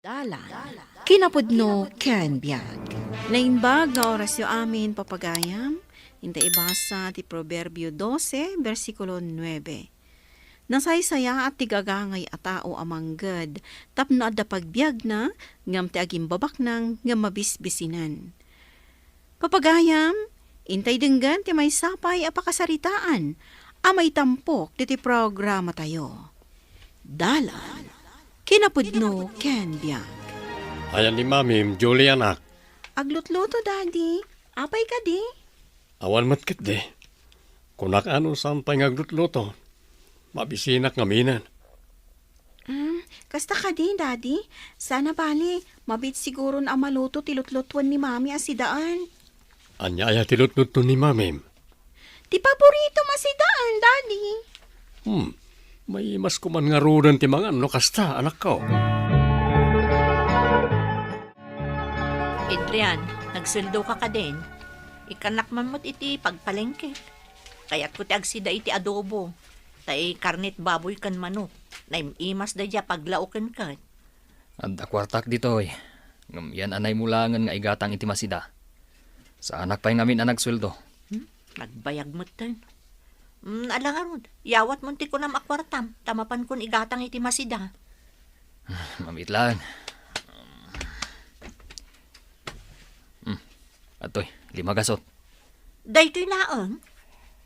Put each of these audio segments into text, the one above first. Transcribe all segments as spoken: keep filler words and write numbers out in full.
Dalan, kinapudno ken biag. Naimbag nga orasyo amin, papagayam. Inta ibasa ti Proverbio dose, bersikulo nuebe. Nasaysayaat ti gagangay a tao a mangged tapno adda pagbiagna, ngem ti agimbabaknang nga mabisbisinan. Papagayam, intay denggen ti maysa pay a pakasaritaan a maitampok ditoy programatayo. Dalan, kinapudno ken biag. Ayan ni Mamim, Julie, anak. Aglutluto, Daddy. Apay kadi? Awan met ketdi. Kunak a no saan pay nga aglutluto. Mabisinak ngaminen. Hmm, kasta kadi, Daddy? Sana bale, mabiit siguron a maluto ti lutlutuan ni Mami a sidaen. Ania aya ti lutluto ni Mamim? Ti paboritom a sidaen, Daddy. Hmm, maimas koman ngaruden ti mangan no kasta, anakko. Adrian, nagsueldo ka kadin? Ikkanak man met iti pagpalengke. Kayatko ti agsida iti adobo. Tay karnet baboy ken manok. Naim-imas daydiay a paglaoken ket. Adda kuartak ditoy. Ngem yan a naimulangen nga igatang iti masida. Saanak pay ngamin a nagsueldo. Hmm? Nagbayag metten. Hmm, ala ngarud, yawatmon ti kunam a kuartam, ta mapankon igatang iti masida. Mamit laeng. Hmm. Adtoy, lima gasot. Daytoy laeng?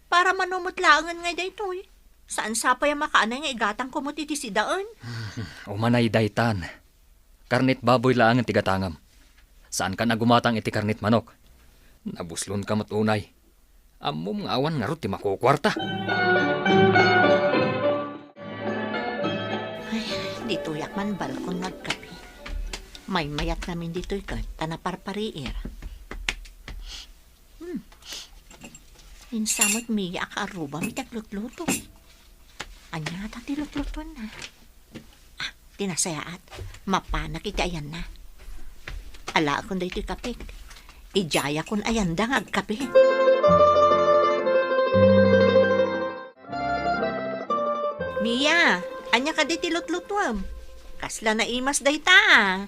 Para mano met laengen ngay daytoy? Saan sa pay a makaanay nga igatangko met iti sidaen? Umanay daytan. Karnet baboy laengen ti gatangam. Saankan a gumatang iti karnet manok. Nabuslonka met unay. Ammom nga awan ngarud ti makukuarta. Ay, ditoyak man balkon nga agkape. Maymayat ngamin ditoy ket ta naparpariir. Hmm. Insa met Mia a kaarrubam iti aglutluto. Ania ta ti lutlutuanna? Ah, ti nasayaat, mapanak iti ayanna. Alaekon daytoy kapek. Idiayakon ayanda nga agkape. Mia, ania kadi ti lutlutuam? Kasla naimas dayta, ah.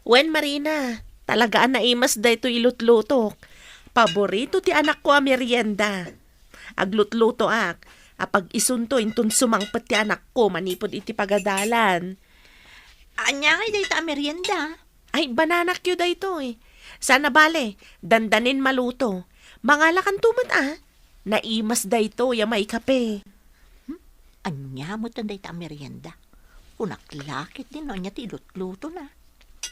Wen, Marina, talaga a naimas daytoy ilutlutok. Paborito ti anakko a merienda. Aglutlutoak a pag-isunto inton sumangpet ti anakko manipud iti pagadalan. Ania ngay dayta a merienda? Ay, bananakyo daytoy. Sana bale, dandanin maluto. Mangalakanto met a. Naimas daytoy a maikape. Hmm? Ania met dayta a merienda? Kunak la ketdi no ania ti ilutlutona.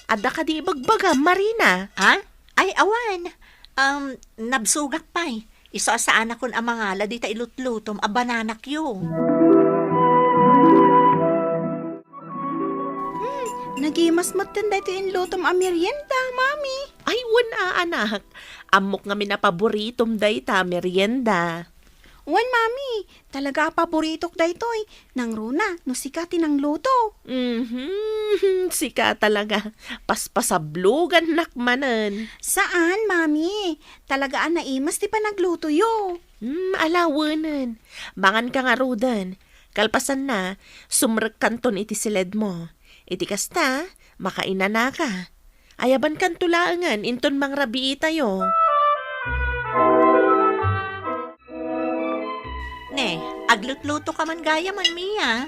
Adda kadi ibagbagam, Marina? Ha? Ay, awan. Um, nabsogak pay. Isu a saanakon a mangala dita ilutlutom a bananakyo. Hmm, nagimas metten daytoy inlutom a merienda, Mami. Ay, wen a, anak. Ammok ngamin a paboritom dayta a merienda. Wen, Mami, talaga a paboritok daytoy. Nangruna, no sika ti nangluto. Mhm, sika talaga. Paspasablogannak manen. Saan, Mami? Talaga a naimas ti panaglutoyo. Hmm, alawenen. Manganka ngaruden. Kalpasanna, sumrekkanton iti siledmo. Iti kasta, makainanaka. Ayabankanto laengen inton mangrabiitayo. Ne, aglutluto ka man gayam, Mia?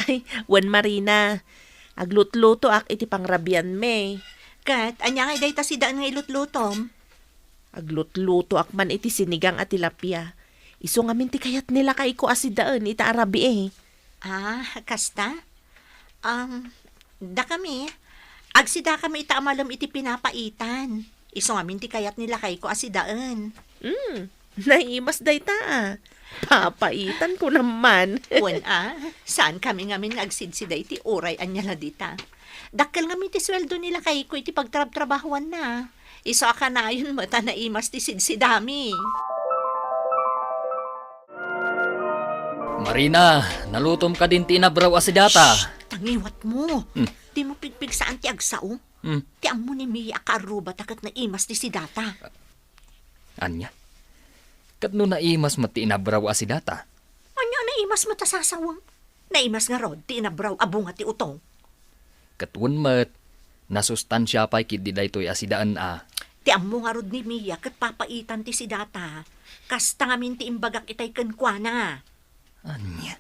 Ay, wen, Marina. Aglutlutoak iti pangrabianmi. Ket, ania ngay dayta sidaen nga ilutlutom? Aglutlutoak man iti sinigang a tilapia. Isu ngamin ti kayat ni lakayko a sidaen ita a rabii. Ah, kasta? Um, dakami, agsidakami ita a malem iti pinapaitan. Isu ngamin ti kayat ni lakayko a sidaen. Hmm, naimas dayta a. Papaitan ko naman. Wen a, saan kami ngamin nga agsidsida iti uray ania la dita. Dakkel ngamin ti sueldo ni lakayko iti pagtrabtrabahoanna. Isu a kanayon met a naimas ti sidsidami. Marina, nalutom kadin ti inabraw a sidata? Shh! Tangiwatmo. Hmm. Dimo pigpigsaan ti agsao. Hmm. Ti ammo ni Mia a kaarrubata ket naimas ti sidata. Ania? Ket no naimas met ti inabraw a sidata? Ania a naimas met a sasawem? Naimas ngarud ti inabraw a bunga ti utong. Ket wen met, nasustansia pay ketdi daytoy a sidaen a. Ti ammo ngarud ni Mia ket papaitan ti sidata. Kasta ngamin ti imbagak itay kenkuana. Ania?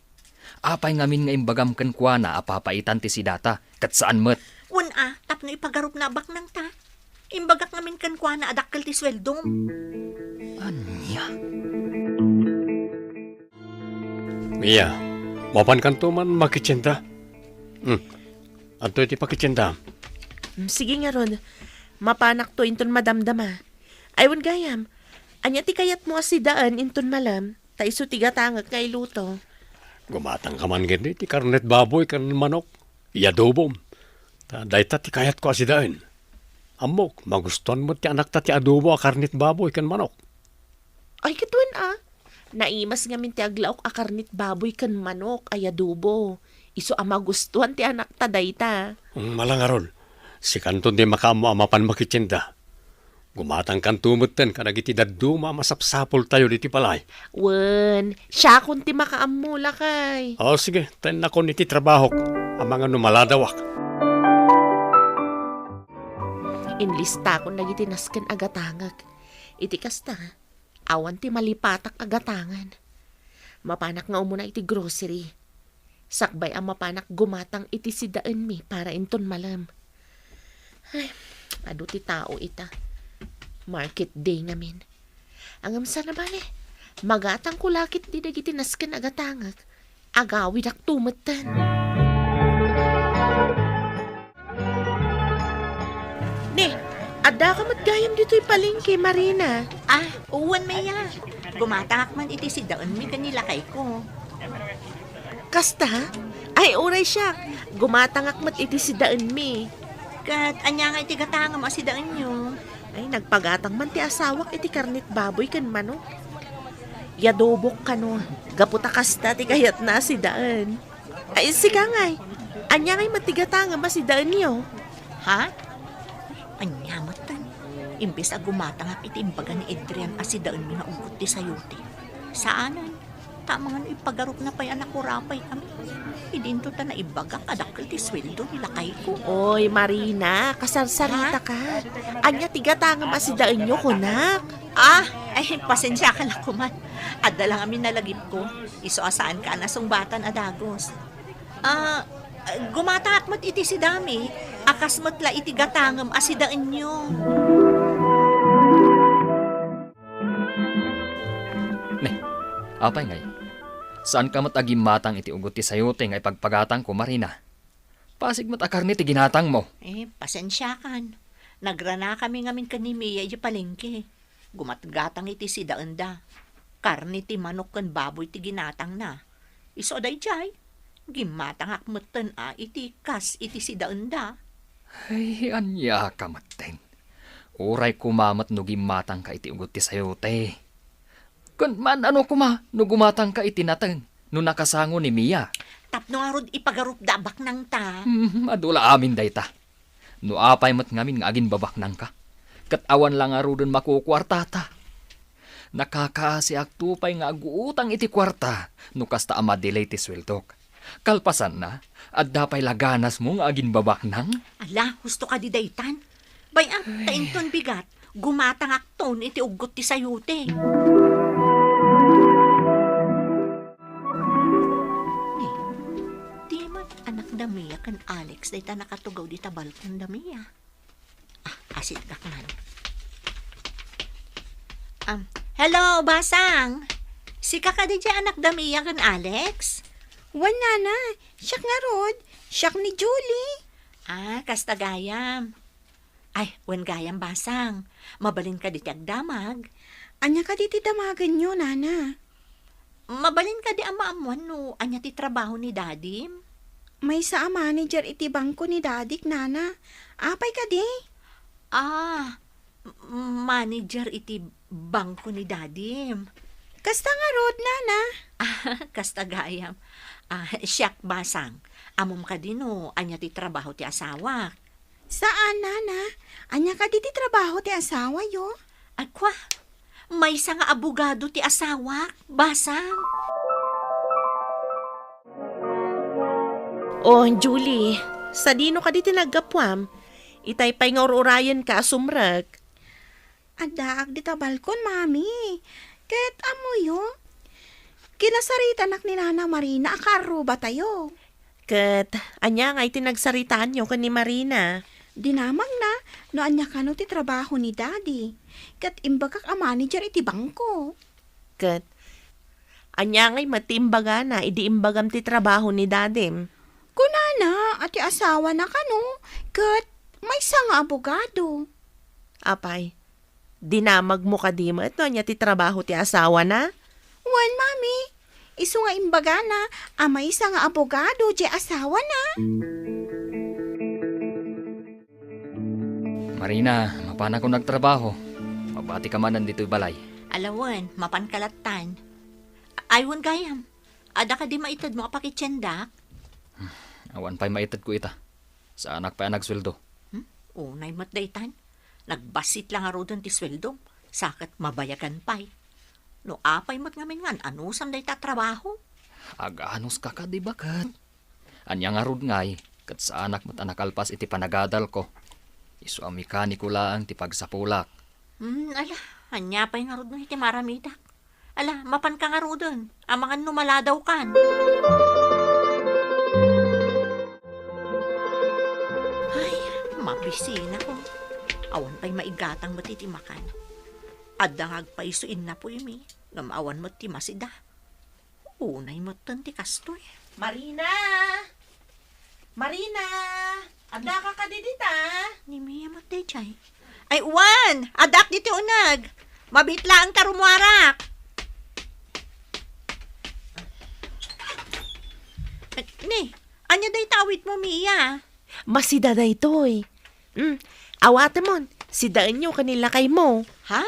Apay ngamin nga imbagam kenkuana a papaitan ti sidata, ket saan met? Wen a, tapno ipagarupna a baknangta. Imbagak ngamin kenkuana a dakkel ti sueldom. Ania? Mia, mapankanto man makitienda? Hmm. Adtoy ti pakitiendam? Mm, sige ngarud. Mapanakto inton madamdama. Ay, wen gayam, ania ti kayatmo a sidaen inton malem? Ta isu ti gatangek nga iluto. Gumatangka man ketdi ti karnet baboy ken manok. Iadobom. Ta dayta ti kayatko a sidaen. Ammok, magustuan met ti anakta ti adobo a karnet baboy ken manok. Ay, ket wen a. Naimas ngamin ti aglaok a karnet baboy ken manok a iadobo. Isu a magustuan ti anakta dayta. Mm, ala ngarud. Sikanto ti makaammo a mapan makitienda. Gumatangkanto metten kadagiti dadduma a masapsapultayo ditoy balay. Wen, siakon ti makaammo, lakay. O, sige, tennakon iti trabahok, amangan no maladawak. Inlistakon dagiti nasken a gatangek. Iti kasta, awan ti malipatak a gatangen. Mapanak nga umuna iti grocery. Sakbay a mapanak gumatang iti sidaenmi para inton malem. Ay, adu ti tao ita. Market day ngamin. Ngem saan a bale, magatangko la ketdi dagiti nasken a gatangek. Agawidakto metten. Ne, addaka met gayam ditoy palengke, Marina. Ah, wen, Mia. Gumatangak man iti sidaenmi ken ni lakayko. Kasta? Ay, uray siak. Gumatangak met iti sidaenmi. Ket ania nga iti gatangem a sidaenyo? Ay, nagpagatang man ti asawak iti karnet baboy ken manok. Iadobok kano, gapu ta kasta ti kayatna a sidaen. Ay, sika ngay, ania ngay met ti gatangem a sidaenyo? Ha? Ania metten? Imbes a gumatangak iti imbaga ni Adrian a sidaenmi nga uggot ti sayote. Saanen. Ta amangan no ipagarupna pay a nakurapay kami. Idinto ta naibagak a dakkel ti sueldo ni lakayko. Oy, Marina, kasarsarita ka. Ania ti gatangem a sidaenyo, kunak? Ah, ay, pasensiaka la koman. Adda la ngamin nalagipko. Isu a saanka a nasungbatan a dagus. Ah, gumatangak met iti sidami, a kas met la iti gatangem a sidaenyo. Ne, apay ngay? Saanka met a gimmatang iti uggot ti sayote nga ipagpagatangko, Marina? Pasig met a karne ti ginatangmo. Eh, pasensiakan. Nagranakami ngamin ken ni Mia idiay palengke. Gumatgatang iti sidaenda. Karne ti manok ken baboy ti ginatangna. Isu a daydiay, gimmatangak metten a iti kas iti sidaenda. Ay, aniaka metten. Uray koma met no gimmatangka iti uggot ti sayote. Ken maan-ano koma no gumatangka iti nateng no nakasango ni Mia? Tapno ngarud ipagarupda a baknangta. Hmm, adu la amin dayta. No apay met ngamin nga aginbabaknangka, ket awan la ngaruden makukuartata. Nakakaasiakto pay nga aguutang iti kuarta no kasta a madelay ti sueldok. Kalpasanna, adda pay la ganasmo nga aginbabaknang? Ala, husto kadi daytan? Bay-am, ta inton bigat, gumatangakton iti uggot ti sayote. Ni, di man anak da Mia ken Alex dayta nakatugaw dita balkon da Mia. Ah, asiddakman. Um, hello, Basang. Sika kadi diay anak da Mia ken Alex? Wen, nana. Siak ngarud. Siak ni Julie. Ah, kasta gayam. Ay, wen gayam, Basang. Mabalin kadi ti agdamag? Ania kadi ti damagenyo, nana? Mabalin kadi a maammuan no ania ti trabaho ni dadim? Maysa a manager iti bangko ni dadik, nana. Apay kadi? Ah, m-, manager iti bangko ni dadim. Kasta ngarud, nana. Ah, kasta gayam. Ah, siak, Basang. Ammom kadi no ania ti trabaho ti asawak? Saan, nana. Ania kadi ti trabaho ti asawayo? Ay, kua, maysa nga abogado ti asawak, Basang. Oh, Julie, Sadino kadi ti naggapuam? Itay pay nga ur-urayenka a sumrek. Addaak dita balkon, Mami. Ket ammoyo, kinasaritanak ni Nana Marina a kaarrubatayo. Ket ania ngay ti nagsaritaanyo ken ni Marina? Dinamagna no ania kano ti trabaho ni Daddy. Ket imbagak a manager iti bangko. Ket ania ngay met ti imbagana idi imbagam ti trabaho ni Dadim? Kunana a ti asawana kano ket maysa nga abogado. Apay, dinamagmo kadi met no ania ti trabaho ti asawana? Wen, Mami. Isu nga imbagana a maysa nga abogado ti asawana. Marina, mapanakon agtrabaho. Mabatika manen ditoy balay. Ala wen, mapanka lattan. Ay wen gayam, adda kadi maitedmo a pakitiendak? Awan pay maitedko ita. Saanak pay a nagsueldo. Hmm? Unay met daytan. Nagbassit la ngaruden ti sueldom, sa ket mabayagan pay. No apay met ngamin nga an-anusam dayta a trabaho? Ag-anuska kadi baket. Ania ngarud ngay, ket saanak met a nakalpas iti panagadalko. Isu a mekaniko laeng ti pagsapulak. Hmm, ala, ania pay ngarud no iti maaramidak? Ala, mapanka ngaruden, amangan no maladawkan. Ay, mabisinako. Awan pay maigatang met iti makan. Adda nga agpayso innapoymi, ngem awan met ti masida. Unay metten ti kastoy. Marina! Marina! Addaka kadi dita? Ni Mia met daydiay. Ay, wen! Addak ditoy uneg. Mabiit laeng ta rumuarak. Ni, ania dayta awitmo, Mia? Masida daytoy. Mm, awatemon, sidaenyo ken ni lakaymo. Ha?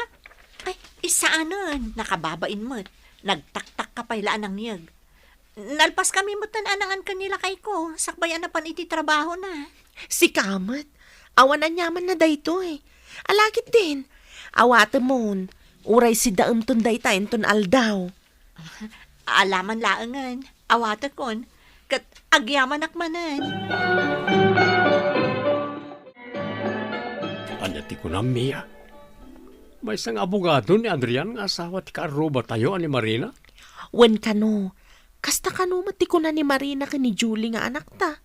Ay, saanen, nakababain met. Nagtaktakka pay la a nangyeg. Nalpaskami metten a nangan ken ni lakayko, sakbay a napan iti trabahona. Sika met, awan aniamanna daytoy. Ala ketdin, awatemon, uray sidaemton dayta inton aldaw. Alaman laengen, awatekon, ket agyamanak manen. Ania ti kunam, Mia? Maysa nga abogado ni Adrian nga asawa ti kaarrubatayo a ni Marina? Wen kano, kasta kano met ti kuna ni Marina ken ni Julie nga anakta.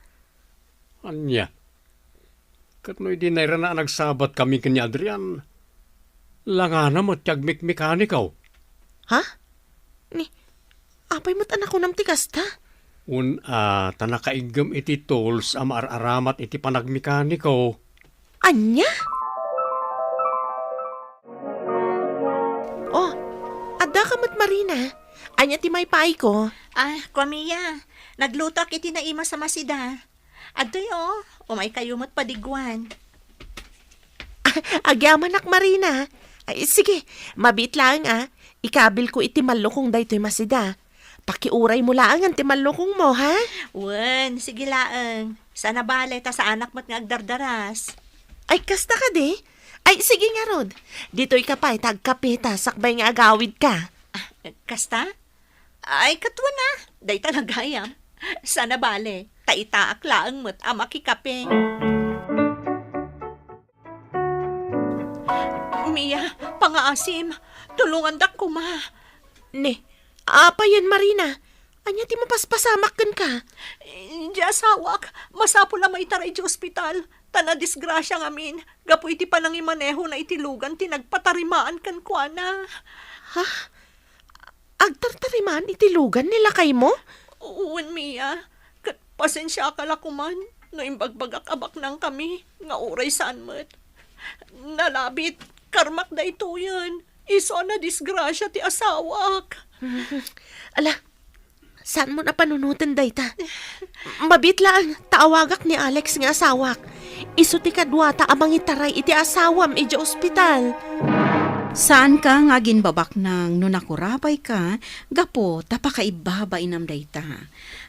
Ania? Ket no idi nairana a nagsabatkami ken ni Adrian, langana met ti agmekmekaniko. Ha? Ni, apay met a nakunam ti kasta? Wen a, ta nakaiggem iti tools a maar-aramat iti panagmekaniko. Ania? Oh, addaka met, Marina. Ania ti maipaayko? Ah, kua Mia, naglutoak iti naimas a masida. Adtoy, oh, umaykayo met padigguan. Agyamanak, Marina. Ay, sige, mabiit laeng a. Ikabilko iti mallukong daytoy masida. Pakiuraymo laengen ti mallukongmo, ha? Wen, sige laeng. Sana bale, ta saanak met nga agdardaras. Ay, kasta kadi? Ay, sige ngarud. Ditoyka pay ta agkapeta sakbay nga agawidka. Ah, kasta? Ay, ket wen a, dayta la gayam. Sana bale, ta itaak laeng met a makikape. Mia, pangaasim, tulongandak koma. Ne, apayen, Marina? Ania ti mapaspasamak kenka? Di asawak, masapul a maitaray iti ospital, ta nadisgrasia ngamin, gapu iti panangimanehona iti lugan ti nagpatarimaan kenkuana. Ha? Agtartarimaan iti lugan ni lakaymo? Wen, Mia. Ket pasensiaka la koman no imbagbagak a baknangkami nga uray saan met. Nalabit, karmak daytoyen. Isu a nadisgrasia ti asawak. Ala, saanmon a panunoten dayta. Mabiit laeng, ta awagak ni Alex nga asawak. Isu ti kaduata a mangitaray iti asawam idiay ospital. Saanka nga agimbabaknang no nakurabayka gapu ta pakaibabainam dayta.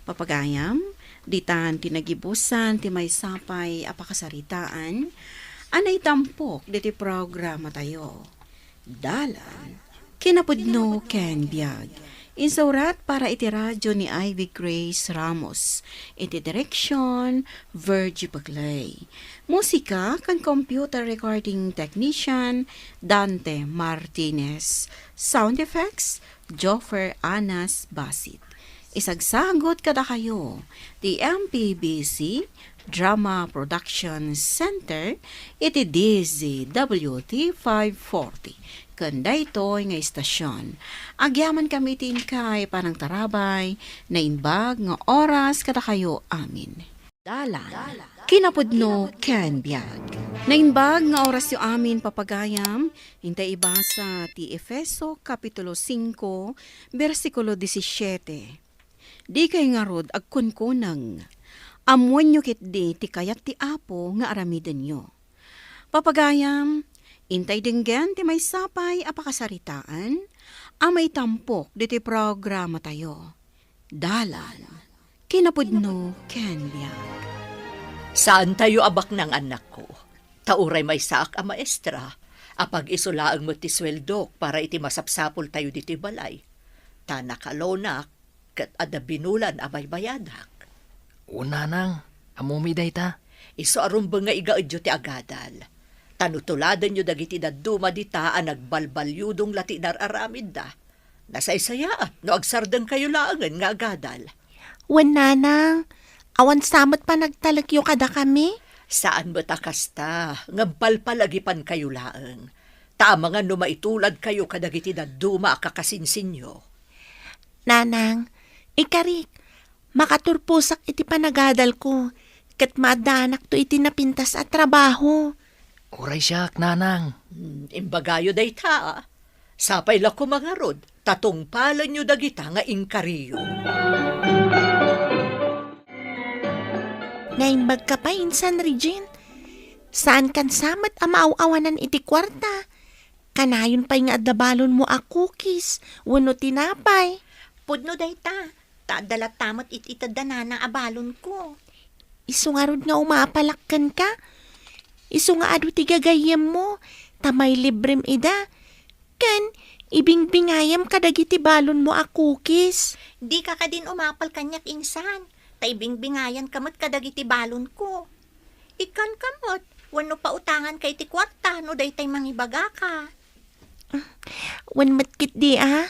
Papagayam, ditan ti nagibusan ti maysa pay a pakasaritaan a naitampok ditoy programatayo. Dalan, kinapudno ken biag. Insurat para iti radyo ni Ivy Grace Ramos. Iti direksyon, Virgie Bagley. Musika ken computer recording technician, Dante Martinez. Sound effects, Joffer Anas Basit. Isagsagut kadakayo ti M P B C Drama Production Center iti D Z W T five forty. Ken daytoy nga istasion, agyaman kami ti inkay panangtarabay, naimbag nga oras kadakayo amin. Dalan, kinapudno ken biag. Naimbag nga orasyo amin, papagayam, intay ibasa ti Efeso Kapitulo singko, bersikulo disisiete. Dikay ngarud agkunkuneng. Ammoenyo ketdi ti kayat ti Apo nga aramidenyo. Papagayam, intay denggen ti maysa pay a pakasaritaan a maitampok ditoy programatayo. Dalan, kinapudno ken biag. Saantayo a baknang, annakko, ta uray maysaak a maestra, apag-isu laeng met ti sueldok para iti masapsapultayo ditoy balay. Ta nakalonak ket adda binulan a baybayadak. O, nanang, ammom dayta? Isu a rumbeng nga igaedyo ti agadal. Ta no tuladenyo dagiti dadduma dita a nagbalbaliudong la ti inar-aramidda, nasaysayaat no agsardengkayo laengen nga agadal. Wen, nanang, awan sa met panagtalekyo kadakami? Saan met a kasta, ngem palpalagipankayo laeng. Ta amangan no maituladkayo kadagiti dadduma a kakasinsinyo. Nanang, ikarik, makaturposak iti panagadalko, ket maaddaanak to iti napintas a trabaho. Uray siak, nanang. Hmm, imbagayo dayta, a. Sapay la koma ngarud, ta tungpalenyo dagita nga inkariyo. Naimbagka pay insan, Regine. Saankan sa met a maaw-awanan iti kuarta. Kanayon pay nga adda balonmo a cookies wenno tinapay. Pudno dayta, ta adda latta met it-ited da nanang a balonko. Isu ngarud nga umapalak kenka. Isu nga adu ti gagayyemmo, ta mailibrem ida. Ken ibingbingayam kadagiti balonmo a cookies. Dika kadin umapal kaniak, insan, ta ibingbingayanka met kadagiti balonko. Ikkanka met, wenno pautanganka iti kuarta no daytay mangibagaka. Wen met ketdi a,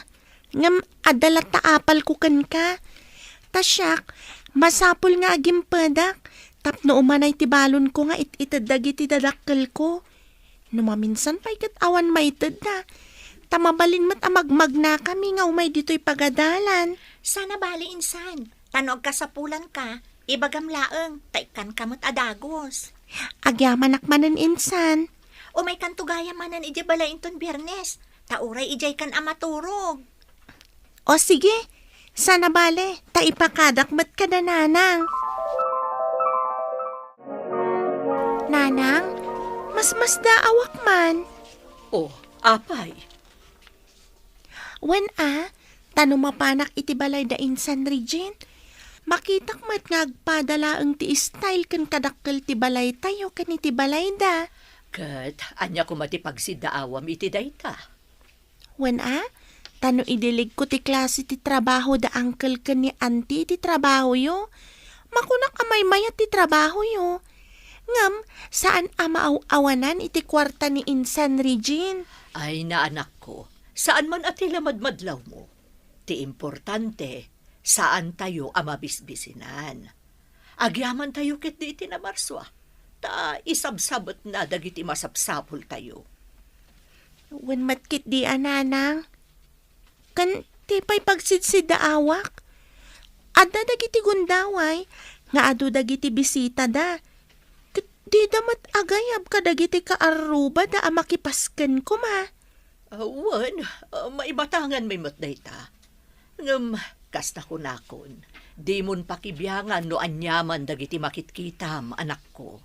ngem adda latta apalko kenka. Ta siak, masapul nga agimpedak tapno umanay ti balonko nga it-ited dagiti dadakkelko. No maminsan pay ket awan maitedda, ta mabalin met a magmagnakami nga umay ditoy pagadalan. Sana bali, insan, ta no agkasapulanka, ibagam laeng, ta ikkanka met a dagus. Agyamanak manen, insan. Umaykanto gayam manen idiay balay inton Biernes, ta uray idiaykan a maturog. O sige, sana bale, ta ipakadak met kada nanang. Nanang, masmasdaawak man. O, apay? Wen a, ta no mapanak iti balay da insan Regine, makitak met nga agpada laeng ti style ken kadakkel ti balaytayo ken iti balayda. Ket ania koma ti pagsiddaawam iti dayta? Wen a, ta no idiligko ti klase ti trabaho da uncle ken ni auntie iti trabahoyo, makunak a maymayat ti trabahoyo. Ngem saan a maaw-awanan iti kuarta ni insan Regine. Ay, naanakko, saan man a ti la madmadlawmo. Ti importante, saantayo a mabisbisinan. Agyamantayo ketdi iti namarsua, ta isabsabetna dagiti masapsapultayo. Wen met ketdi a nanang, ken ti pay pagsidsiddaawak. Adda dagiti gundaway nga adu dagiti bisitada. Ket dida met agayab kadagiti kaarrubada a makipas kenkuana. Ah, wen, ah, maibatanganmi met dayta. Ngem, kasta kunakon, dimon pakibiangan no aniaman dagiti makitkitam, anakko.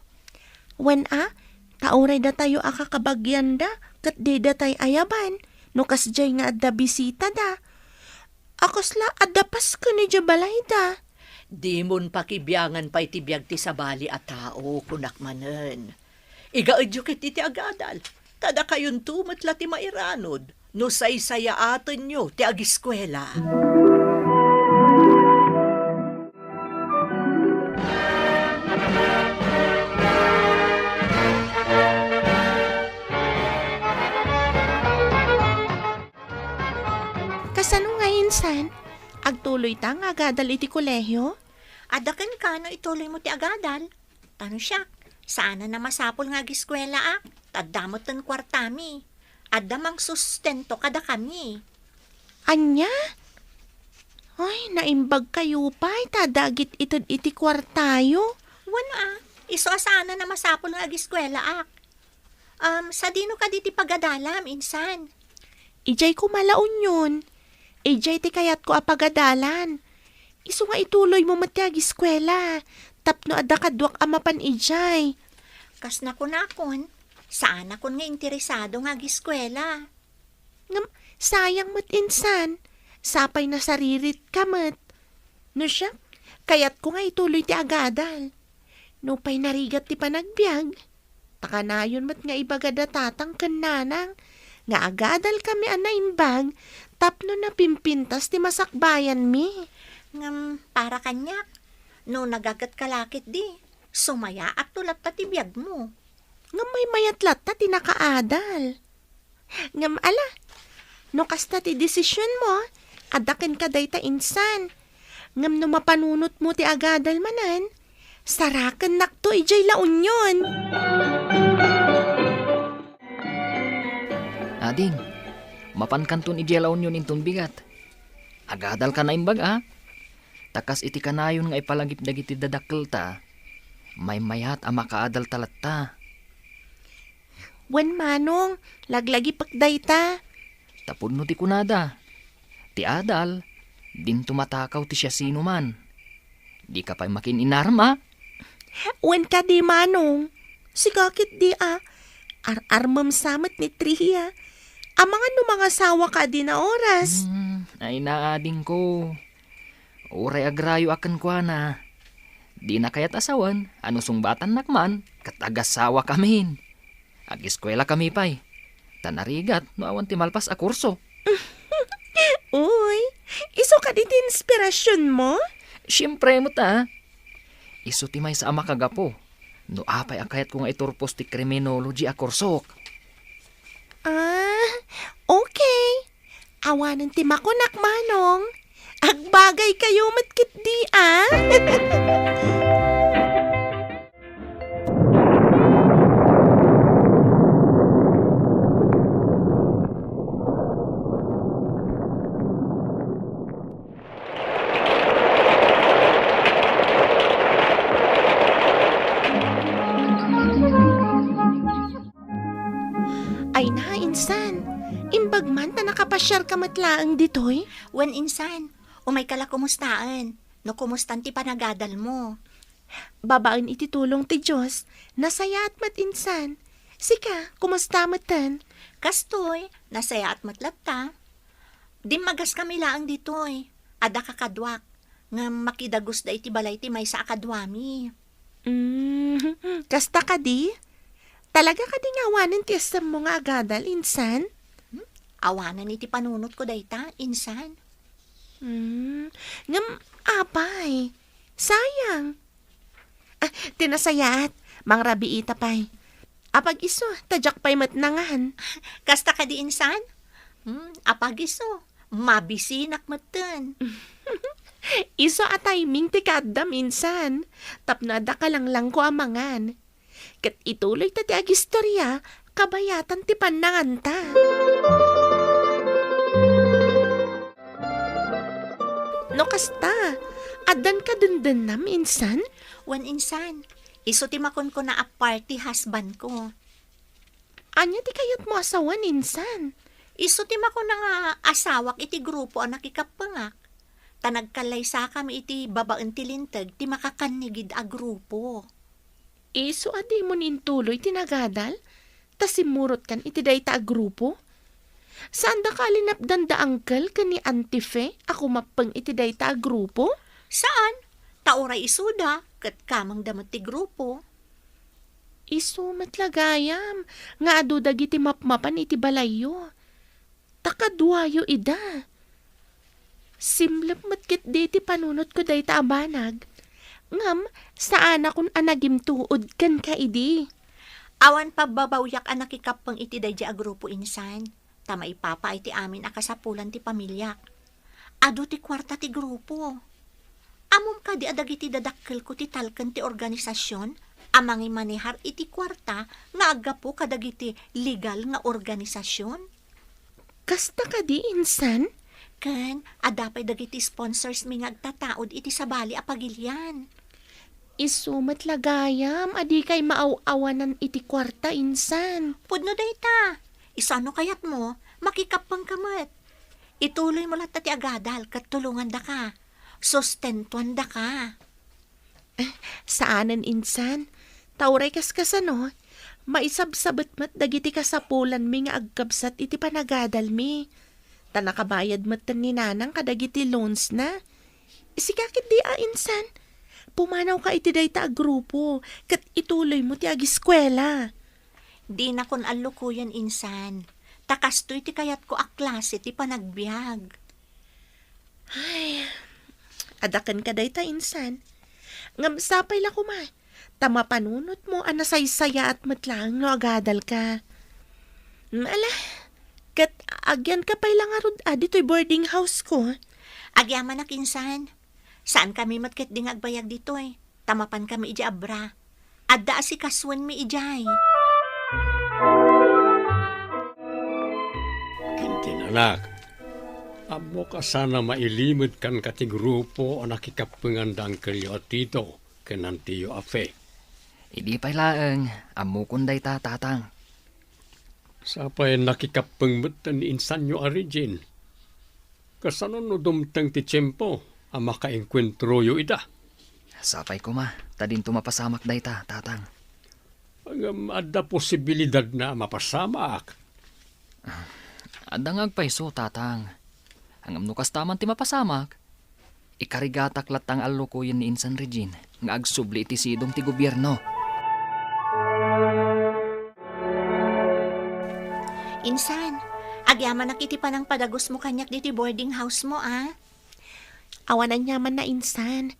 Wen a, ta uray datayo a kakabagianda, ket didatay ayaban, no kasdiay nga adda bisitada. A kasla adda pasken idiay balayda. Dimon pakibiangan pay ti biag ti sabali a tao, kunak manen. Igaedyo ketdi ti agadal, ta dakayonto met la ti mairanod no saysayaatenyo ti agiskuela. Tuloyta nga agadal iti kolehio? Adda kenka no ituloymo ti agadal. Ta no siak, saanen a masapul nga agiskuelaak, ta adda metten kuartami. Adda mangsustento kadakami. Ania? Ay, naimbag kayo pay, ta adda agit-ited iti kuartayo. Wen a, isu a saanen a masapul nga agiskuelaak. Um, sadino kadi ti pagadalam, insan? Idiay koma La Union. Idiay ti kayatko a pagadalan. Isu nga ituloymo met ti agiskuela, tapno adda kaduak a mapan idiay. Kas nakunakon, saanakon nga interesado nga agiskuela. Ngem, sayang met insan, sapay nasariritka met. No siak, kayatko nga ituloy ti agadal. Nupay narigat ti panagbiag, ta kanayon met nga ibaga da tatang ken nanang nga agadal kami a naimbag tapno napimpintas ti masakbayanmi. Ngem para kaniak, no nagaget ka la ketdi, sumayaatto latta ti biagmo. Ngem maymayat latta ti nakaadal. Ngem ala, no kasta ti desisionmo, adda kenka dayta insan. Ngem no mapanunotmo ti agadal manen, sarakennakto idiay La Union. Ading, mapankanton idiay La Union inton bigat. Agadalka naimbag a. Ta kas iti kanayon nga ipalagip dagiti dadakkelta, maymayat a makaadalta latta. Wen manong, laglagipek dayta. Ta pudno ti kunada, ti adal, dinto matakaw ti siasinoman. Dika pay makin-inarem a? Wen kadi manong, sika ketdi a, ar-armem sa met ni Tria. Amangan no mangasawaka dina oras. Hmm, ay naadingko. Uray agrayo a kenkuana. Dina kayat a sawen a no sungbatannak man, ket agasawakamin. Agiskuelakami pay. Ta narigat no awan ti malpas a kurso. Uy, isu kadi ti inspirasionmo? Siempre met a. Isu ti maysa a makagapu no apay a kayatko nga iturpos ti criminology a kursok. Ah, okay. Awanen ti makunak, manong. Agbagaykayo met ketdi, a? Ay na, insan. Imbag man ta nakapasiarka met laeng ditoy? Wen, insan. Umayka la kumustaen. No kumustan ti panagadalmo? Babaen iti tulong ti Dios, nasayaat met, insan. Sika, kumusta metten? Kastoy, nasayaat met latta. Dimmagaskami laeng ditoy. Adda kakaduak, ngem makidagusda iti balay ti maysa a kaduami. Mm, kasta kadi? Talaga kadi nga awanen ti essemmo nga agadal, insan? Hmm? Awanen iti panunotko dayta, insan. Mm, ngem apay, sayang. Ah, ti nasayaat, mangrabiita pay. Apag-isu, ta diak pay met nangan. Kasta kadi, insan? Hmm, apag-isu, mabisinak metten. Isu a timing ti kaaddam, insan. Tapno adda kalanglangko a mangan. Ket ituloyta ti agistoria, kabayatan ti pannanganta. No kasta, addan kadendennam, insan? Wen, insan. Isu ti makunkuna a party husbandko. Ania ti kayatmo a sawen, insan? Isu ti makuna nga asawak iti grupo a nakikappengak. Ta nagkallaysakami iti babaen ti linteg ti makakannigid a grupo. Isu a dimon intuloy ti nagadal, ta simmurotkan iti dayta a grupo? Saandaka a linapdan da Uncle ken ni Auntie Fe a kumappeng iti dayta a grupo? Saan, ta uray isuda, ket kamengda met ti grupo. Isu met la gayam nga adu dagiti mapmapan iti balayyo. Ta kaduayo ida. Simlep met ketdi ti panunotko dayta a banag. Ngem saanakon a nagimtuod kenka idi. Awan pabbabawiak a nakikappeng iti daydi a grupo, insan, ta maipapaay ti amin a kasapulan ti pamiliak. Adu ti kuarta ti grupo. Ammom kadi a dagiti dadakkelko ti talken ti organisasion a mangimanehar iti kuarta nga aggapu kadagiti legal nga organisasion? Kasta kadi, insan? Ken adda pay dagiti sponsors mi nga agtataud iti sabali a pagilian. Isu met la gayam a dikay maaw-awanan iti kuarta, insan. Pudno dayta. Isu a no kayatmo, makikappengka met. Ituloymo latta ti agadal ket tulongandaka. Sustentuandaka. Saanen, insan. Ta uray kaskasano, maisabsabet met dagiti kasapulanmi nga agkabsat iti panagadalmi. Ta nakabayad metten ni Nanang kadagiti loans na. Sika ketdi a, insan, pumanawka iti dayta a grupo, ket ituloymo ti agiskuela. Dinakon allukoyen, insan. Ta kastoy ti kayatko a klase ti panagbiag. Ay, adda kenka dayta, insan. Ngem sapay la koma, ta mapanunotmo a nasaysayaat met laeng no agadalka. Mm, ala, ket agyanka pay la ngarud a ditoy boarding house ko. Agyamanak, insan. Saankami met ketdi nga agbayag ditoy, ta mapankami idiay Abra. Adda asikasoenmi idiay. Kintin, anak, ammok a sana mailimedkan ka ti grupo a nakikappenganda Uncle-yo a Tito ken Auntie-yo a Fe. Idi pay laeng, ammokon dayta, Tatang. Sapay nakikappeng met ni insan-yo a Regine. Kasano no dumteng ti tiempo a makaengkuentroyo ida? Sapay koma, ta dinto mapasamak dayta, Tatang. Ngem adda posibilidadna a mapasamak. Adda nga agpayso, Tatang. Ngem no kasta man ti mapasamak, ikarigatak latta nga allukoyen ni Insan Regine nga agsubli iti sidong ti gobierno. Insan, agyamanak iti panangpadagusmo kaniak ditoy boarding house mo, a? Awan aniamanna, insan.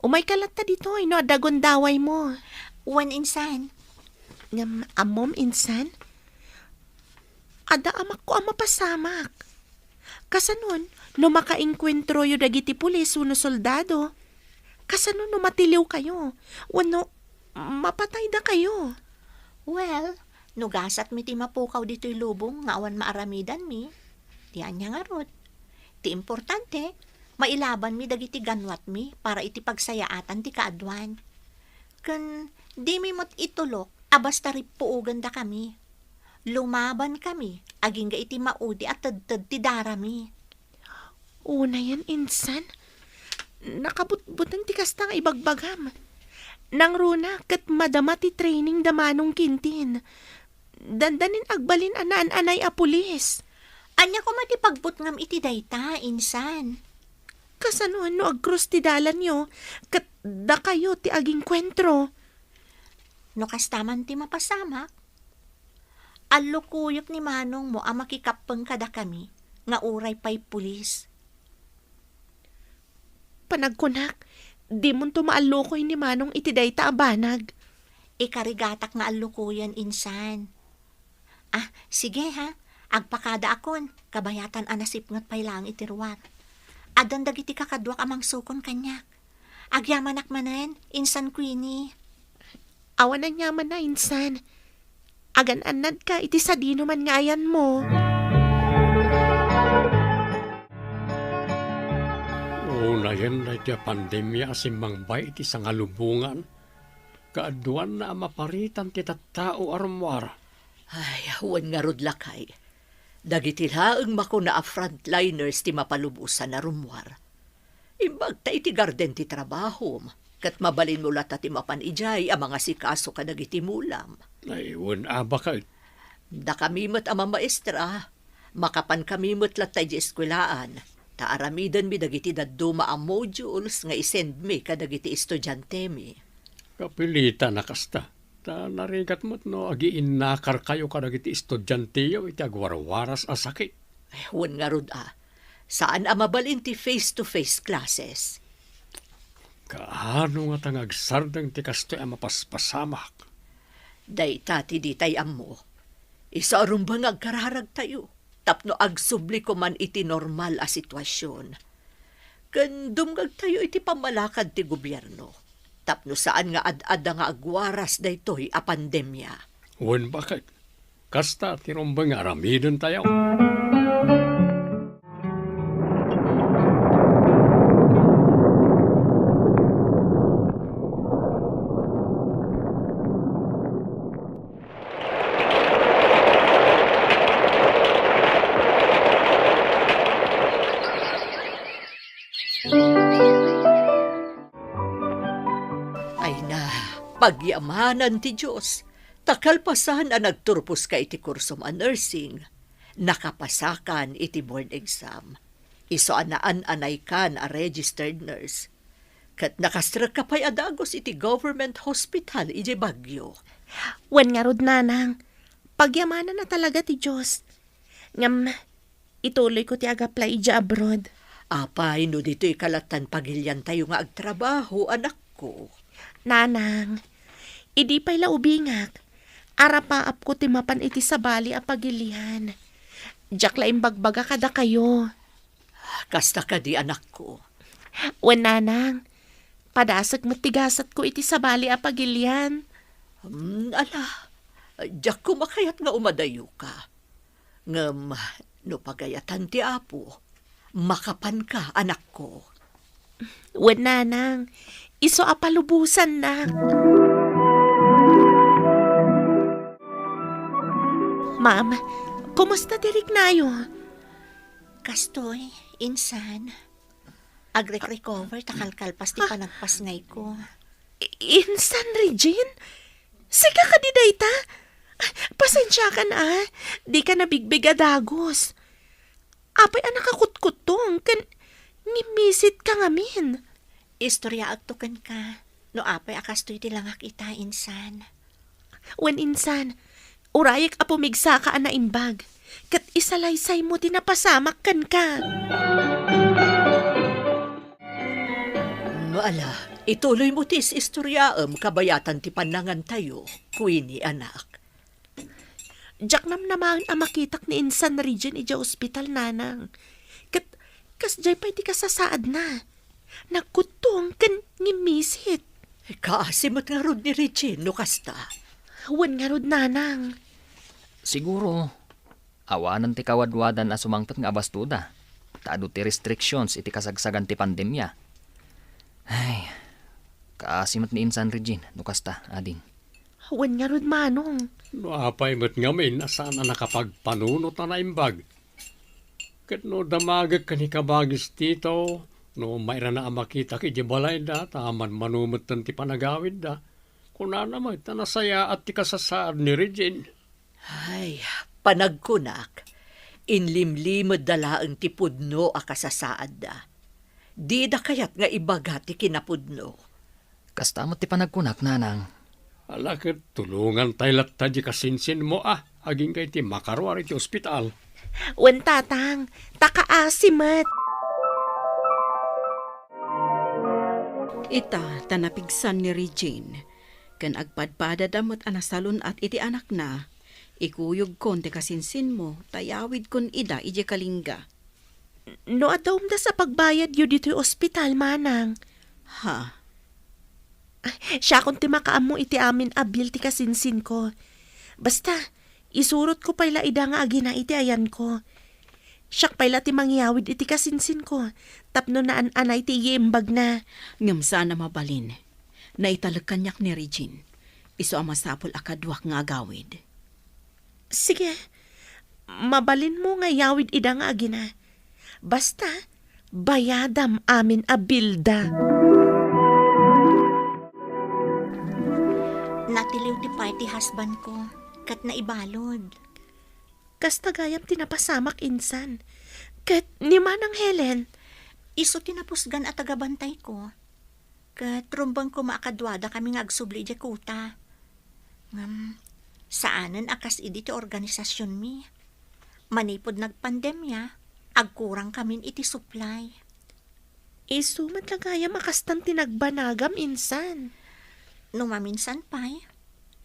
Umayka latta ditoy no adda gundawaymo. Wen, insan. Ngem ammom, insan? Adda amakko a mapasamak. Kasanon, no makaengkuentroyo dagiti pulis wenno soldado? Kasano no matiliwkayo? Wenno mapataydakayo? Well, no gasatmi ti mapukaw ditoy lubong nga awan maaramidanmi, ti ania ngarud? Ti importante, mailabanmi dagiti ganwatmi para iti pagsayaatan ti kaaduan. Ken dimi met itulok a basta rippuogandakami. Lumabankami agingga iti maudi a tedted ti darami. Unayen, insan. Nakabutbuteng ti kasta nga ibagbagam. Nangruna ket madama ti training da Manong Quintin. Dandanin agbalin a naan-anay a pulis. Ania koma ti pagbutngam iti dayta, insan? Kasano no agkrus ti dalanyo ket dakayo ti agengkuentro? No kasta man ti mapasamak, allukoyek ni manongmo a makikappeng kadakami nga uray pay pulis. Panagkunak, dimonto maallukoy ni Manong iti dayta a banag. Ikarigatak nga allukoyen, insan. Ah, sige ha. Agpakadaakon, kabayatan a nasipnget pay laeng iti ruar. Addan dagiti kakaduak a mangsukon kaniak. Agyamanak manen, Insan Queenie. Awan aniamanna, insan. Agan-annadka iti sadinoman nga ayanmo. Unayen daytoy a pandemia a simmangbay iti sangalubongan, kaaduanna a maparitan ti tattao a rummuar. Ay, wen ngarud, lakay. Dagiti laeng makuna a frontliners ti mapalubosan a rummuar. Imbagta iti garden ti trabahom, ket mabalinmo latta ti mapan idiay a mangasikaso kadagiti mulam. Ay, wen a, baket. Dakami met a mamaestra, makapankami met latta idiay eskuelaan, ta aramidenmi dagiti dadduma a modules nga isendmi kadagiti estudiantemi. Kapilitan a kasta. Ta narigat met no agiinnakarkayo kadagiti estudianteyo iti agwarwaras a sakit. Ay, wen ngarud a, saan a mabalin ti face-to-face classes. Kaano ngata nga agsardeng ti kastoy a mapaspasamak? Dayta ti ditay ammo. Isu a rumbeng nga agkararagtayo tapno agsubli koman iti normal a situasion. ken dumngegtayo iti pammalakad ti gobierno, tapno saan nga ad-adda nga agwaras daytoy a pandemia. Wen, baket. Kasta ti rumbeng nga aramidentayo. Ay na, pagyamanan ti Dios, ta kalpasan a nagturposka iti kursom a nursing, nakapasakan iti board exam. Isu a naan-anaykan a registered nurse. Ket nakastrekka pay a dagus iti government hospital idiay Baguio. Wen ngarud, nanang, pagyamanan a talaga ti Dios. Ngem, ituloyko ti ag-apply idiay abroad. Apay, no ditoy ka lattan pagiliantayo nga agtrabaho, anakko? Nanang, idi pay la ubingak, arapaapko ti mapan iti sabali a pagilian. Diak la imbagbaga kadakayo. Kasta kadi, anakko? Wen, nanang, padasek met ti gasatko iti sabali a pagilian. Hmm, ala, diak koma kayat nga umadayoka. Ngem no pagayatan ti Apo, makapanka, anakko. Wen, nanang, isu a palubosannak. Ma'am, kumusta ti riknayo? Kastoy, insan. Agrekrecover ta kalkalpas ti panagpasngayko. I-, insan, Regine? Sika kadi dayta? Pasensiakan a, dika nabigbig a dagus. Apay a nakakutkuttong ken ngimmisit ka ngamin? Istoryaekto kenka no apay a kastoy ti langak ita, insan. Wen, insan, urayek a pumigsaka a naimbag, ket isalaysaymo ti napasamak kenka. Ala, ituloymo ti is-istoryaem kabayatan ti pannangantayo, Queenie, anak. Diak namnamaen a makitak ni insan Regine idiay ospital, nanang. Ket kasdiay pay ti kasasaadna. Nagkuttong ken ngimmisit. Kaasi met ngarud ni Regine no kasta. Wen ngarud, nanang. Siguro, awanen ti kawadwadan a sumangpet nga abastoda, ta adu ti restrictions iti kasagsagan ti pandemia. Ay, kaasi met ni insan Regine no kasta, ading. Wen ngarud, manong. No apay met ngamin a saan a nakapagpanunot a naimbag? Ket no damagek ken ni Kabagis Tito, no mairana a makitak idiay balayda, ta manmano metten ti panagawidda, kunana met a nasayaat ti kasasaad ni Regine. Ay, panagkunak, inlimlimedda laeng ti pudno a kasasaadda. Dida kayat nga ibaga ti kinapudno. Kasta met ti panagkunak, nanang. Ala, ket tulongantay latta di kasinsinmo a, agingga iti makaruar iti ospital. Wen, tatang, ta kaasi met. Ita, ta napigsan ni Regine, ken agpadpadada met a nasalun-at iti anakna, ikuyogkon ti kasinsinmo, ta iyawidkon ida idiay Kalinga. No adda umdas a pagbayadyo ditoy ospital, manang. Ha? Siakon ti makaammo iti amin a bill ti kasinsinko. Basta, isurotko pay la ida nga agina iti ayanko. Siak pay la ti mangiyawid iti kasinsinko, tapno naan-anay ti iyimbagna. Ngem saan a mabalin. Naitalek kaniak ni Regine. Isu a masapul a kaduak nga agawid. Sige, mabalinmo nga iyawid ida nga agina. Basta, bayadam amin a bilda. Natiliw ti party husbandko, ket naibalud. Kasta gayam ti napasamak insan. Ket ni Manang Helen? Isu ti napusgan a tagabantayko. Ket rumbeng koma a kaduadakami nga agsubli idiay kuta. Ngem, saanen a kas idi ti organisasionmi. Manipud nagpandemia, agkurangkamin iti supply. Isu met la gayam a kastan ti nagbanagam insan. No maminsan pay,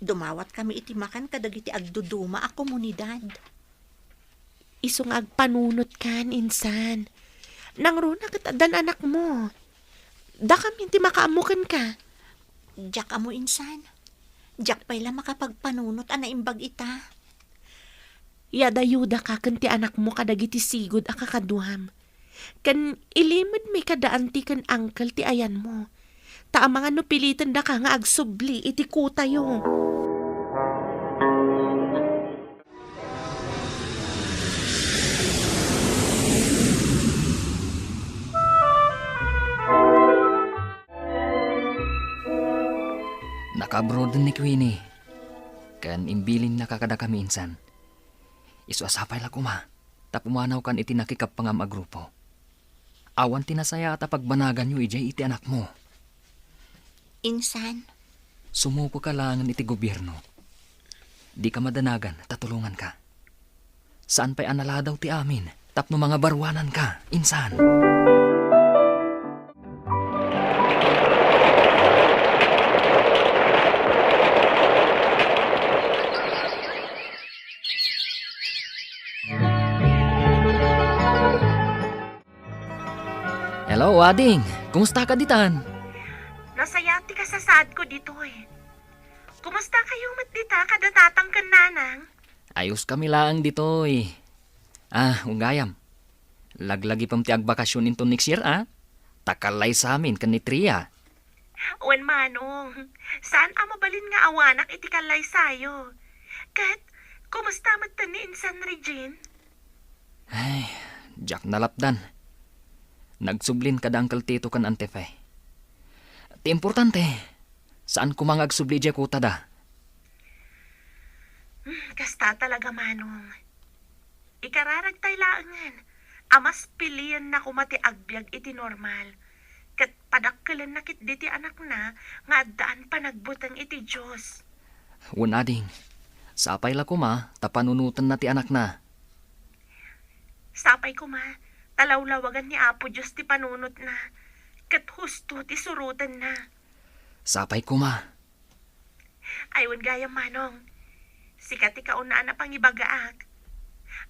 dumawatkami iti makan kadagiti agduduma a komunidad. Isu nga agpanunotkan insan. Nangruna ket addan anakmo. Dakami ti makaammo kenka. Diak ammo insan. Diak pay la makapagpanunot a naimbag ita. Yadayudaka ken ti anakmo kadagiti sigud a kakaduam. Ken ilimedmi kada anti ken uncle ti ayanmo. Ta amangan no pilitendaka nga agsubli iti kutayo. Nakabroden ni Queenie, ken imbilinnaka kadakami insan. Isu a sapay la koma, ta pumanawkan iti nakikappangam a grupo. Awan ti nasayaat a pagbanaganyo idiay iti anakmo. Insan? Sumukoka laengen iti gobierno. Dika madanagan ta tulonganka. Saan pay a naladaw ti amin tapno mangabaruananka, insan. Hello, ading. Kumusta ka ditan? Nasayaat ti kasasaadko ditoy. Kumusta kayo met dita kada tatang ken nanang? Ayos kami laeng ditoy. Ah, ugayam. Laglagipem ti agbakasyon inton next year, ah? Ta kallaysamin ken ni Tria. Wen, Manong, saan a mabalin nga awanak iti kallaysayo. Ket, kumusta met ni Insan Regine? Ay, diak nalapdan. Nagsublin kada Uncle Tito ken Auntie Fe. Ti importante, saan koma nga agsubli idiay kutada. Hmm, kasta talaga, Manong. Ikararagtay laengen a mas pilienna koma ti agbiag iti normal, ket padakkelenna ketdi ti anakna nga addaan panagbuteng iti Dios. Wen, ading, sapay la koma ta panunotenna ti anakna. Sapay koma ta lawlawagan ni Apo Dios ti panunotna, ket husto ti surotenna. Sapay koma. Ay, wen gayam, Manong. Sika ti kauna a napangibagaak.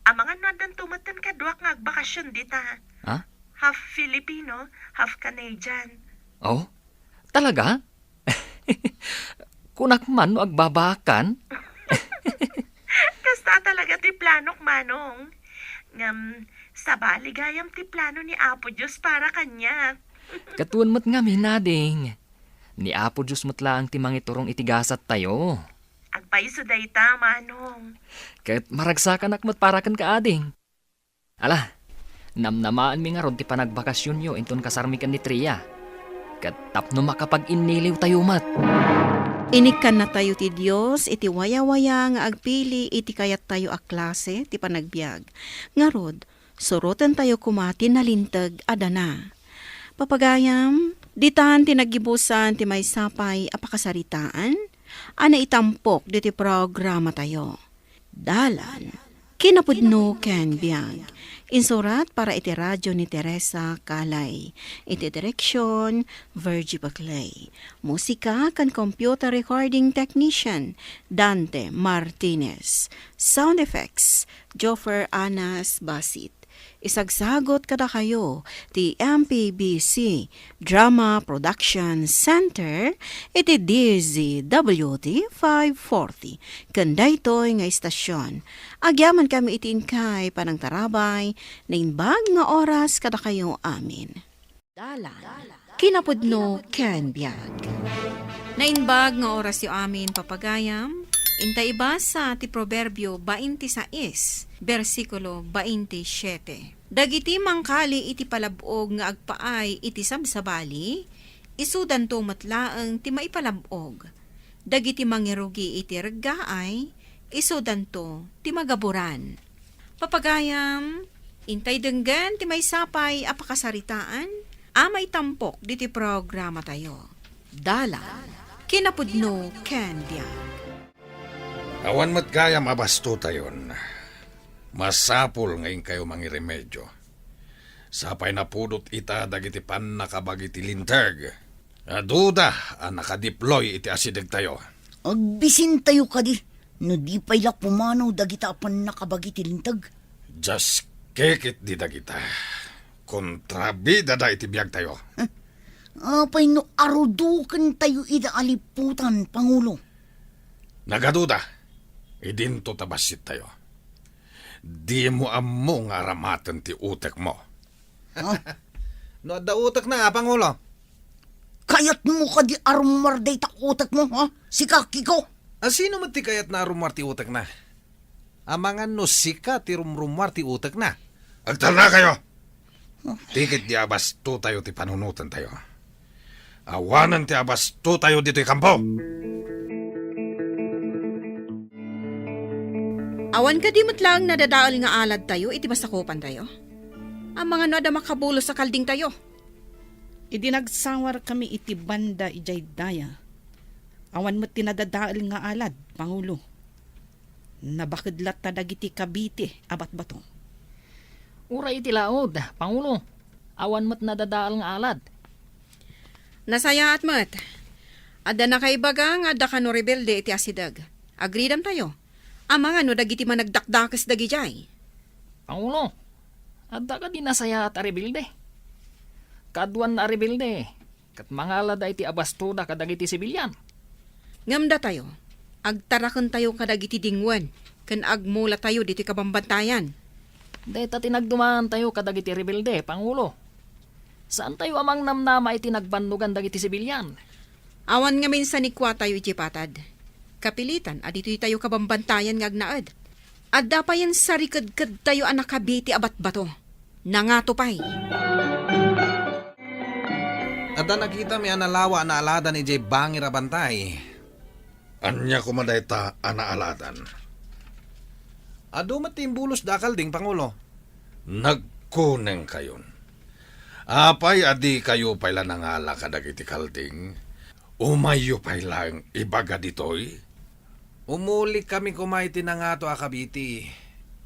Amangan no addanto metten kaduak nga agbakasyon dita. Ha? Half Filipino, half Canadian. Oh? Talaga? Kunak man no agbabaakan? Kasta talaga ti planok, Manong. Ngem, sabali gayam ti plano ni Apo Dios para kaniak. Ket wen met ngamin, ading. Ni Apo Dios met laeng ti mangiturong iti gasattayo. Agpayso dayta, Manong. Ket maragsakanak met para kenka, ading. Ala, namnamaenmi ngarud ti panagbakasyonyo inton kasarmi ken ni Tria. Ket tapno makapag-inniliwtayo met. Inikkannatayo ti Dios iti wayawaya nga agpili iti kayattayo a klase ti panagbiag. Ngarud, surotentayo koma ti nalinteg a dana. Papagayam, ditan ti naggibusan ti maysa pay a pakasaritaan a naitampok ditoy programatayo. Dalan, kinapudno ken biag. Insurat para iti radio ni Teresa Calay. Iti direksyon, Virgie Baclay. Musika ken computer recording technician, Dante Martinez. Sound effects, Joffer Anas Basit. Isagsagot kadakayo ti M P B C Drama Production Center iti D Z W T five forty. Ken daytoy nga istasyon, agyamankami iti inkay panangtarabay, naimbag nga oras kadakayo amin. Dalan, kinapudno ken biag. Naimbag nga orasyo amin, papagayam. Inta ibasa ti Proverbio bainte sais, bersikulo bainte siete. Dagiti mangkali iti palab-og nga agpaay iti sabsabali, isudanto met laeng ti maipalab-og. Dagiti mangirugi iti reggaay, isudanto ti magaburan. Papagayam, intay denggen ti maysa pay a pakasaritaan a maitampok diti programatayo. Dalan, kinapudno ken biag. Awan met gayam a bastotayon. Masapul nga inkayo mangiremedio. Sapay napudot ita dagiti pannakabagi ti linteg. Aduda a nakadeploy iti asidegtayo. Agbisintayo kadi no di pay la pumanaw dagita a pannakabagi ti linteg. Diaskek ketdi dagita. Kontrabidada iti biagtayo. Apay no arudukentayo ida a liputan, Pangulo? Nagaduda, idinto ta bassittayo. Dimo ammo nga aramaten ti utekmo. Ha? No adda utekna, a Pangulo? Kayatmo kadi a rummuar dayta utekmo, ha? Sika, Kiko? A, sino met ti kayatna a rummuar ti utekna? Amangan no sika ti rumrummuar ti utekna. Agtalnakayo! Ti ketdi a bastotayo ti panunotentayo. Awanen ti abastotayo ditoy kampo! Awan kadi met laeng nadadael nga aladtayo iti masakupantayo? Amangan no adda makabulos a kaldingtayo. Idi nagsawarkami iti banda idiay daya, awan met ti nadadael nga alad, Pangulo. Nabaked latta dagiti kabiti a batbato. Uray iti laud, Pangulo, awan met nadadael nga alad. Nasayaat met. Adda nakaibaga nga adda kano rebelde iti asideg. Agridamtayo. Amangan no dagiti managdakdakes dagidiay. Pangulo, adda kadi nasayaat a rebelde? Kaduan a rebelde, ket mangalada iti abastoda kadagiti sibilian. Ngem datayo, agtarakentayo kadagiti dingwen ken agmulatayo ditoy kabambantayan. Dayta ti nagdumaantayo kadagiti rebelde, Pangulo. Saantayo a mangnamnama iti nagbannogan dagiti sibilian. Awan ngamin sanikuatayo idiay patad. Kapilitan a ditoytayo kabambantayan nga agnaed. Adda payen sarikedkedtayo a nakabiti a batbato. Nangato pay. Adda nakitami a nalawa a naaladan idiay bangir a bantay. Ania koma dayta a naaladan? Adu met ti imbulosda a kalding, Pangulo. Nagkunengkayon. Apay a dikayo pay la nangala kadagiti kalding? Umayyo pay laeng ibaga ditoy? Umulikami koma iti nangato a kabiti,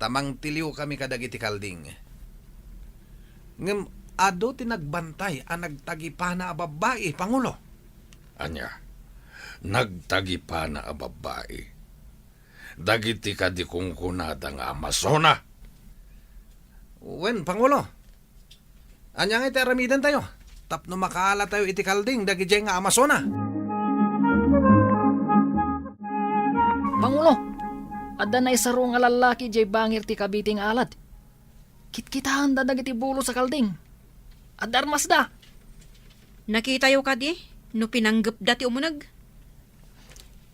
ta mangtiliwkami kadagiti kalding. Ngem adu ti nagbantay a nagtagipana a babbai, Pangulo. Ania? Nagtagipana a babbai? Dagiti kadi kunkunada nga Amazona? Wen, Pangulo. Ania ngay ti aramidentayo tapno makaalatayo iti kalding dagidiay nga Amazona? Pangulo, adda naisaro nga lallaki idiay bangir ti kabiti nga alad. Kitkitaenda dagiti bulos a kalding. Adda armasda. Nakitayo kadi no pinanggepda ti umuneg?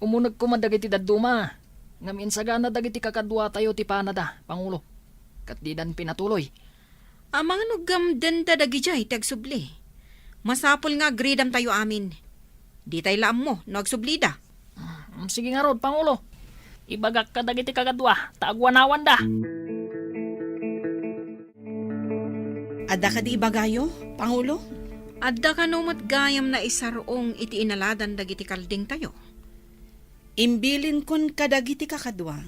Umuneg koma dagiti dadduma, ngem insagana dagiti kakaduatayo ti panada, Pangulo, ket didan pinatuloy. Amangan no gamdenda dagidiay ti agsubli. Masapul nga agridamtayo amin. Ditay la ammo no agsublida. Mm, sige ngarud, Pangulo. Ibagak kadagiti kakadua ta agwanawanda. Adda kadi ibagayo, Pangulo? Adda kano met gayam naisarong iti inaladan dagiti kaldingtayo? Imbilinkon kadagiti kakadua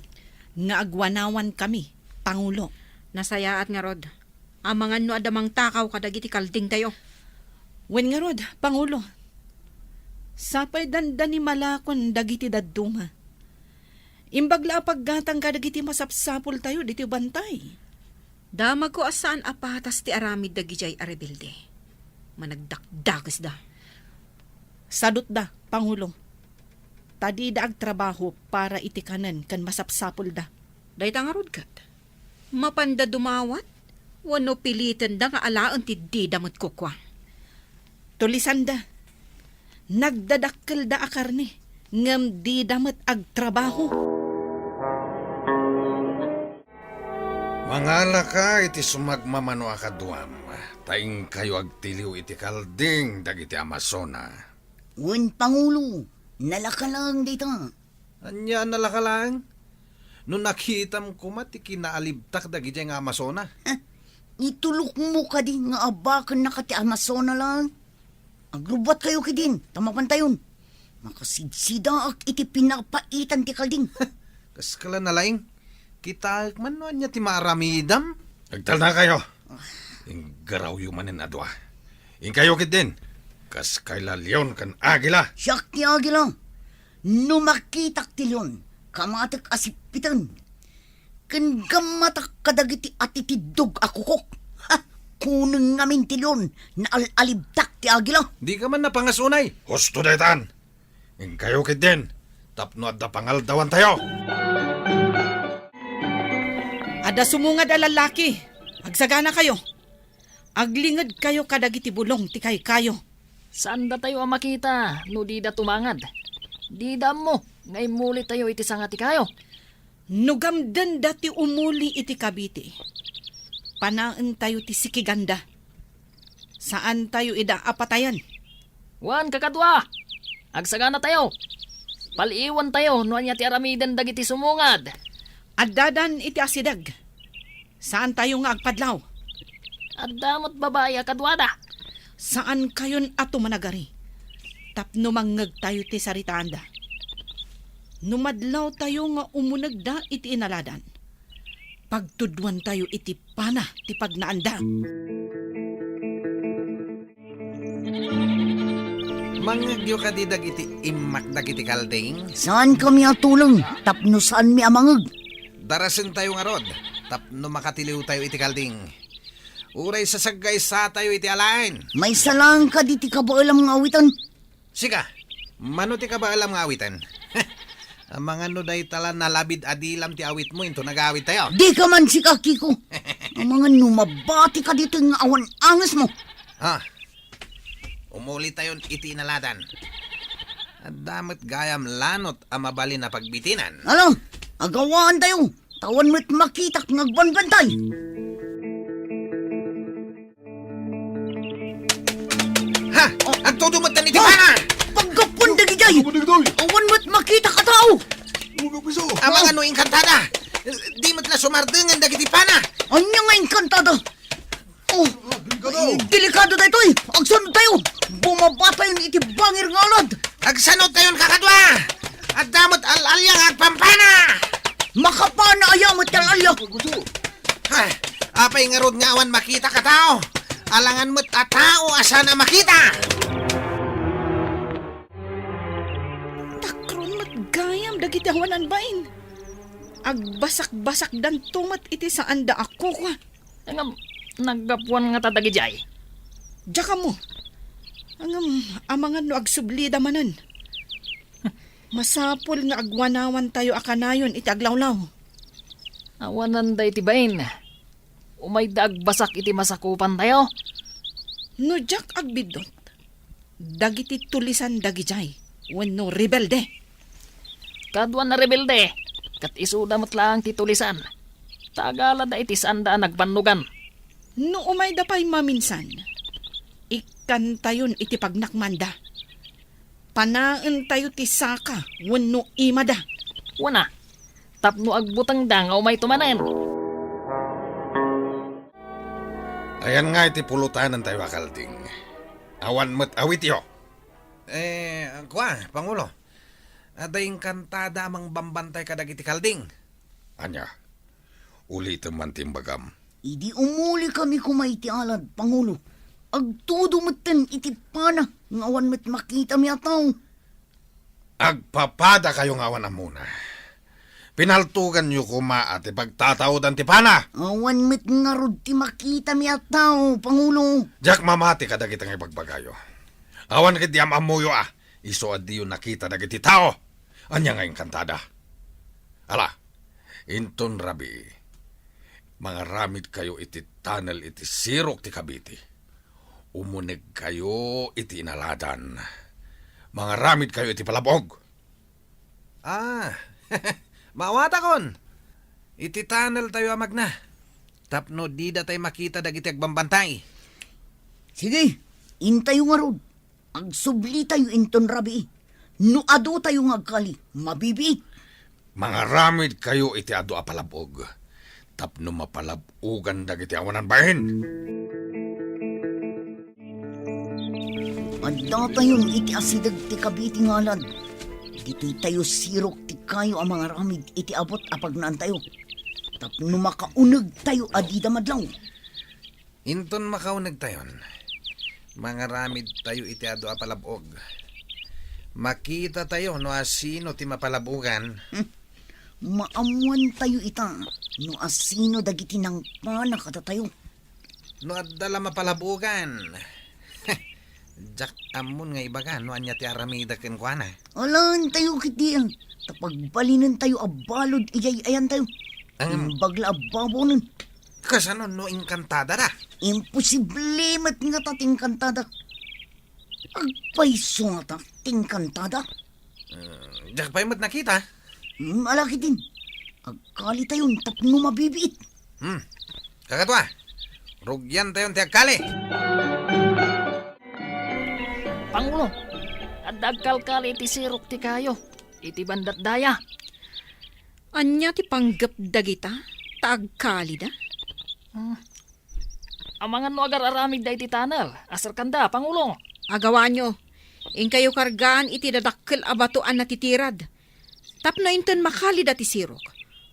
nga agwanawankami, Pangulo. Nasayaat ngarud. Amangan no adda mangtakaw kadagiti kaldingtayo. Wen ngarud, Pangulo. Sapay dandani malakon dagiti dadduma. Imbag la a paggatang kadagiti masapsapultayo ditoy bantay. Damagko a saan a patas ti aramid dagidiay a rebelde. Managdakdakesda. Sadutda, Pangulo. Ta dida agtrabaho para iti kanen ken masapsapulda. Dayta ngarud ket, mapanda dumawat wenno pilitenda nga alaen ti dida met kukua? Tulisanda. Nagdadakkelda a karne, ngem dida met agtrabaho. Mangalaka iti sumagmamano a kaduam, ta inkayo agtiliw iti kalding dagiti Amazona. Wen, Pangulo, nalaka laeng dayta. Ania a nalaka laeng? No nakitam koma ti kinaalibtak dagidiay nga Amazona. Ha? Itulokmo kadi nga abakennaka ti Amazona laeng? Agrubbuatkayo ketdin, ta mapantayon. Makasidsidaak iti pinapaitan ti kalding. Kaskala nalaing. Kitaek man no ania ti maaramidam. Agtalnakayo. Inggarawyo manen a dua. Inkayo ketdin. Kaskay la leon ken agila. Siak ti agila. No makitak ti leon, kamatek a sippiten. Ken gammatak kadagiti atitiddog a kukok. Ha? Kuneng ngamin ti leon, naal-alibtak ti agila. Dika man napangas unay. Husto daytan. Inkayo ketdin, tapno adda pangaldawantayo. Adda sumungad a lallaki. Agsaganakayo. Aglingedkayo kadagiti bulong ti kaykayo. Saandatayo a makita no dida tumangad. Dida ammo nga immulitayo iti sanga ti kayo. No gamdenda ti umuli iti Cavite, panaentayo ti sikiganda. Saantayo ida a patayen. Wen, kakadua, agsaganatayo. Pal-iwantayo no ania ti aramiden dagiti sumungad. Addadan iti asideg. Saantayo nga agpadlaw. Adda met babai a kaduada. Saankayon a tumanagari tapno mangngegtayo ti saritaanda. No madlawtayo nga umunegda iti inaladan, pagtudwantayo iti pana ti pagnaanda. Mangngegyo kadi dagiti immak dagiti kalding? Saankami a tuleng tapno saanmi a mangngeg. Darasentayo ngarud tapno makatiliwtayo iti kalding. Uray sasaggaysatayo iti alaen. Maysa laeng kadi ti kabaelam nga awiten? Sika, mano ti kabaelam nga awiten? Amangan no dayta la nalabid a dilam ti awitmo inton agawidtayo. Dika man sika, Kiko. Amangan no mabatika ditoy nga awan angesmo. Ah, umulitayon iti inaladan. Adda met gayam lanot a mabalin a pagbitinan. Ala, agawaantayo. Ta awan met makitak nga agbanbantay. Ha! Oh. Agtudo met iti pana! Paggapuan dagijay! Ano ba dagitoy? Awan met makitak a tao! Ano ba piso? Amangan no inkantada! Di met la sumardengen dagiti pana! Ania nga inkantada? Oh, delikado. Ay, delikado daytoy. Agsanodtayo. Bumabatayon iti bangir nga alad. Agsanodtayon, kakadua. Adda met al-alia nga agpampana. Makapana aya met ti al-alia? Ay, apay ngarud nga awan makitak a tao? Alangan met a tao a saan a makita. Takron met gayam dagiti awanan bain. Agbasakbasakdanto met iti saanda a kukua. Ngem, naggapuan ngata dagijay? Diak ammo. Ngem, amangan no agsublida manen. Masapul nga agwanawantayo a kanayon iti aglawlaw. Awanan dayta bain. Umayda agbasak iti masakupantayo. No diak agbiddut, dagiti tulisan dagijay wenno rebelde. Kaduan a rebelde, ket isuda met laeng ti tulisan. Tagalada iti saanda a nagbannogan. No umayda pay maminsan, ikkantayon iti pagnakmanda. Panaentayo ti saka wenno imada. Wen a, tapno agbutengda nga umayto manen. Ayan nga iti pulotanentayo a kalding. Awan met awityo. Eh, kua, Pangulo. Adda inkantada a mangbambantay kadagiti kalding. Ania? Ulitem man ti imbagam. Idi umulikami koma iti alad, Pangulo, agtudo metten iti pana nga awan met makitami a tao. Agpapadakayo nga awan ammona. Pinaltoganyo koma a ti pagtataodan ti pana. Awan met ngarud ti makitami a tao, Pangulo. Diak mamati kadagiti nga ibagbagayo. Awan ket di am-ammoyo a isu a diyo nakita dagiti tao. Ania nga inkantada? Ala, inton rabii, mangaramidkayo iti tunnel iti sirok ti Cavite. Umunegkayo iti inaladan. Mangaramidkayo iti palab-og. Ah, maawatakon. Iti tunneltayo a magna. Tapno didatay makita dagiti agbambantay. Sige, intayo ngarud. Agsublitayo inton rabii. No adutayo nga agkali, mabibiit. Mangaramidkayo iti adu a palab-og tapno mapalab-ogan dagiti awanan bain. Addatayon iti asideg ti Cavite nga alad. Ditoytayo sirok ti kayo a mangaramid iti abut a pagnaantayo tapno makaunegtayo a dida madlaw. Inton makaunegtayon, mangaramidtayo iti adu a palab-og. Makitatayo no asino ti mapalab-ogan. Hmm. Maammoantayo ita no asino dagiti nangpana kadatayo. No adda la mapalabugan. Diak ammon nga ibaga no ania ti aramidek kenkuana. Alaentayo ketdi, ta pagbalinentayo a balud idiay ayantayo. Ang Imbag la a babonen. Kasano no inkantada da? Imposible met ngata ti inkantada. Agpayso ngata ti inkantada. Hmm, diak pay met nakita. Hmm, ala ketdin. Agkalitayon tapno mabibiit. Hmm. Kakadua, rugiantayon ti agkali. Pangulo, adda agkalkali iti sirok ti kayo, iti bandat daya. Ania ti panggep dagita, ta agkalida? Hmm. Amangan no agar-aramidda iti tunnel, aserkanda, Pangulo. Agawanyo. Inkayo kargaan iti dadakkel a bato a natitirad. Tapno inton makalida ti sirok,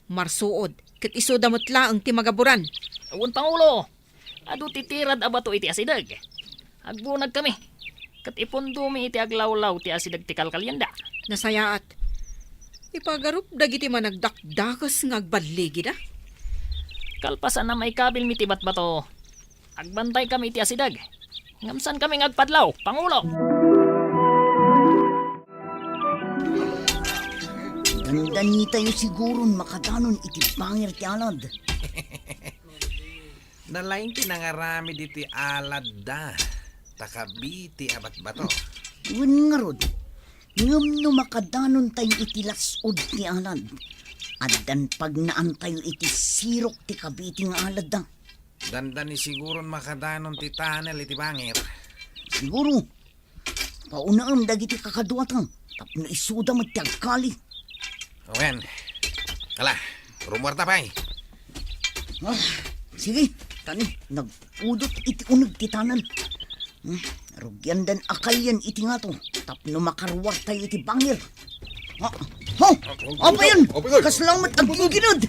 marsuod, ket isuda met laeng ti magaburan. Wen, Pangulo, adu ti tirad a bato iti asideg. Agbunagkami, ket ipundomi iti aglawlaw ti asideg ti kalkalianda. Nasayaat. Ipagarup dagiti managdakdakes nga agballigida. Kalpasan a maikabilmi ti batbato, agbantaykami iti asideg. Ngem saankami nga agpadlaw, Pangulo. Dandanitayo siguron makadanon iti bangir ti alad. Nalaing ti nangaramid iti aladda, ta kabiti a batbato. Wen ngarud, ngem no makadanontayo iti las-ud ti alad, addan pagnaantayo iti sirok ti kabiti nga aladda. Dandani siguron makadanon ti tunnel iti bangir. Siguro, paunaem dagiti kakaduata tapno isuda met ti agkali. Wen, ala, rumuarta pay. Ah, sige, tani, nagpudot iti uneg ti tunnel. Hmm, rugiandan a kalien iti ngato tapno makaruartayo iti bangir. Ha? Ha? Apayan! Apayan! Kasla met aggigined!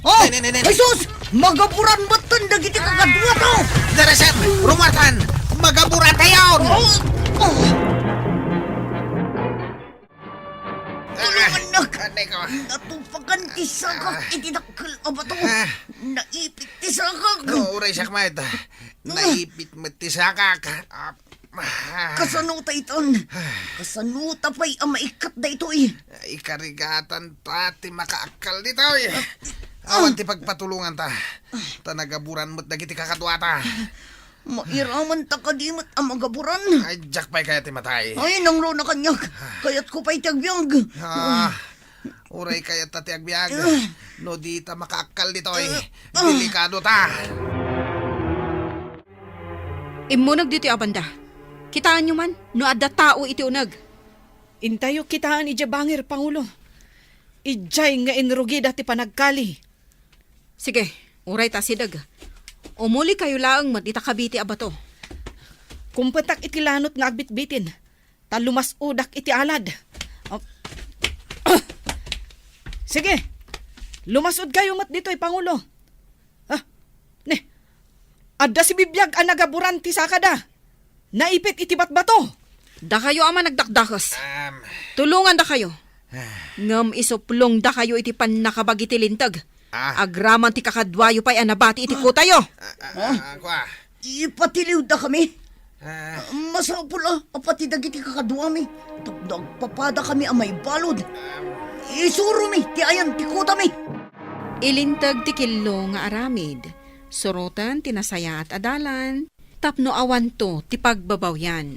Oh! Ne, ne, ne, ne, ne. Jesus! Magaburan metten dagiti kakaduato! Dara, sir! Rumuartan! Magaburantayon! Oh! Oh! Tulongannak! Ah, anay ko. Natupakan ti sakak Ah. iti dakkel a bato. Ah. Naipit ti sakak. Oh, uray siak met. Naipit met ti sakak. Ah. Kasano ta itan? Kasano ta pay a maikkat daytoy? Ikarigatan ta ti makaakkal ditoy. Ah. Awan ti pagpatulongan ta. Ta nagaburan met dagiti kakaduata. Mairaman ta kadi met a magaburan? Ay, diak pay kayat ti matay. Ay, nangro na kaniak. Kayatko pay ti agbiag. Ah. Uray kayat ta ti agbiag. Ah. No di ta makaakkal ditoy, Ah. delikado ta. Immuneg ditoy a banda. Kitaenyo man no adda tao iti uneg. Intayo kitaen idiay bangir, Pangulo. Idiay nga inrugida ti panagkali. Sige, uray ta asideg. Umulikayo laeng met ita kabiti a bato. Kumpetak iti lanot nga agbitbitin. Ta lumas-odak iti alad. Ah. Ah. Sige, lumas-odkayo met ditoy, Pangulo. Ah, ne, adda sibibiag a nagaburan ti sakada. Naipit iti batbato. Dakayo a managdakdakes. Um. Tulongandakayo. Ah. Ngem isuplongdakayo iti pannakabag iti linteg. Ah. Agraman ti kakaduayo pay a nabati iti kutayo. Ah, ah, ah, kua. Ipatiliwdakami. Ah. Masapul a, a pati dagiti kakaduami tapno agpapadakami a maibalud. Ah. Isuromi ti ayan ti kutami. Ilinteg ti killo nga aramid. Suroten ti nasayaat a dalan tapno awanto ti pagbabawian.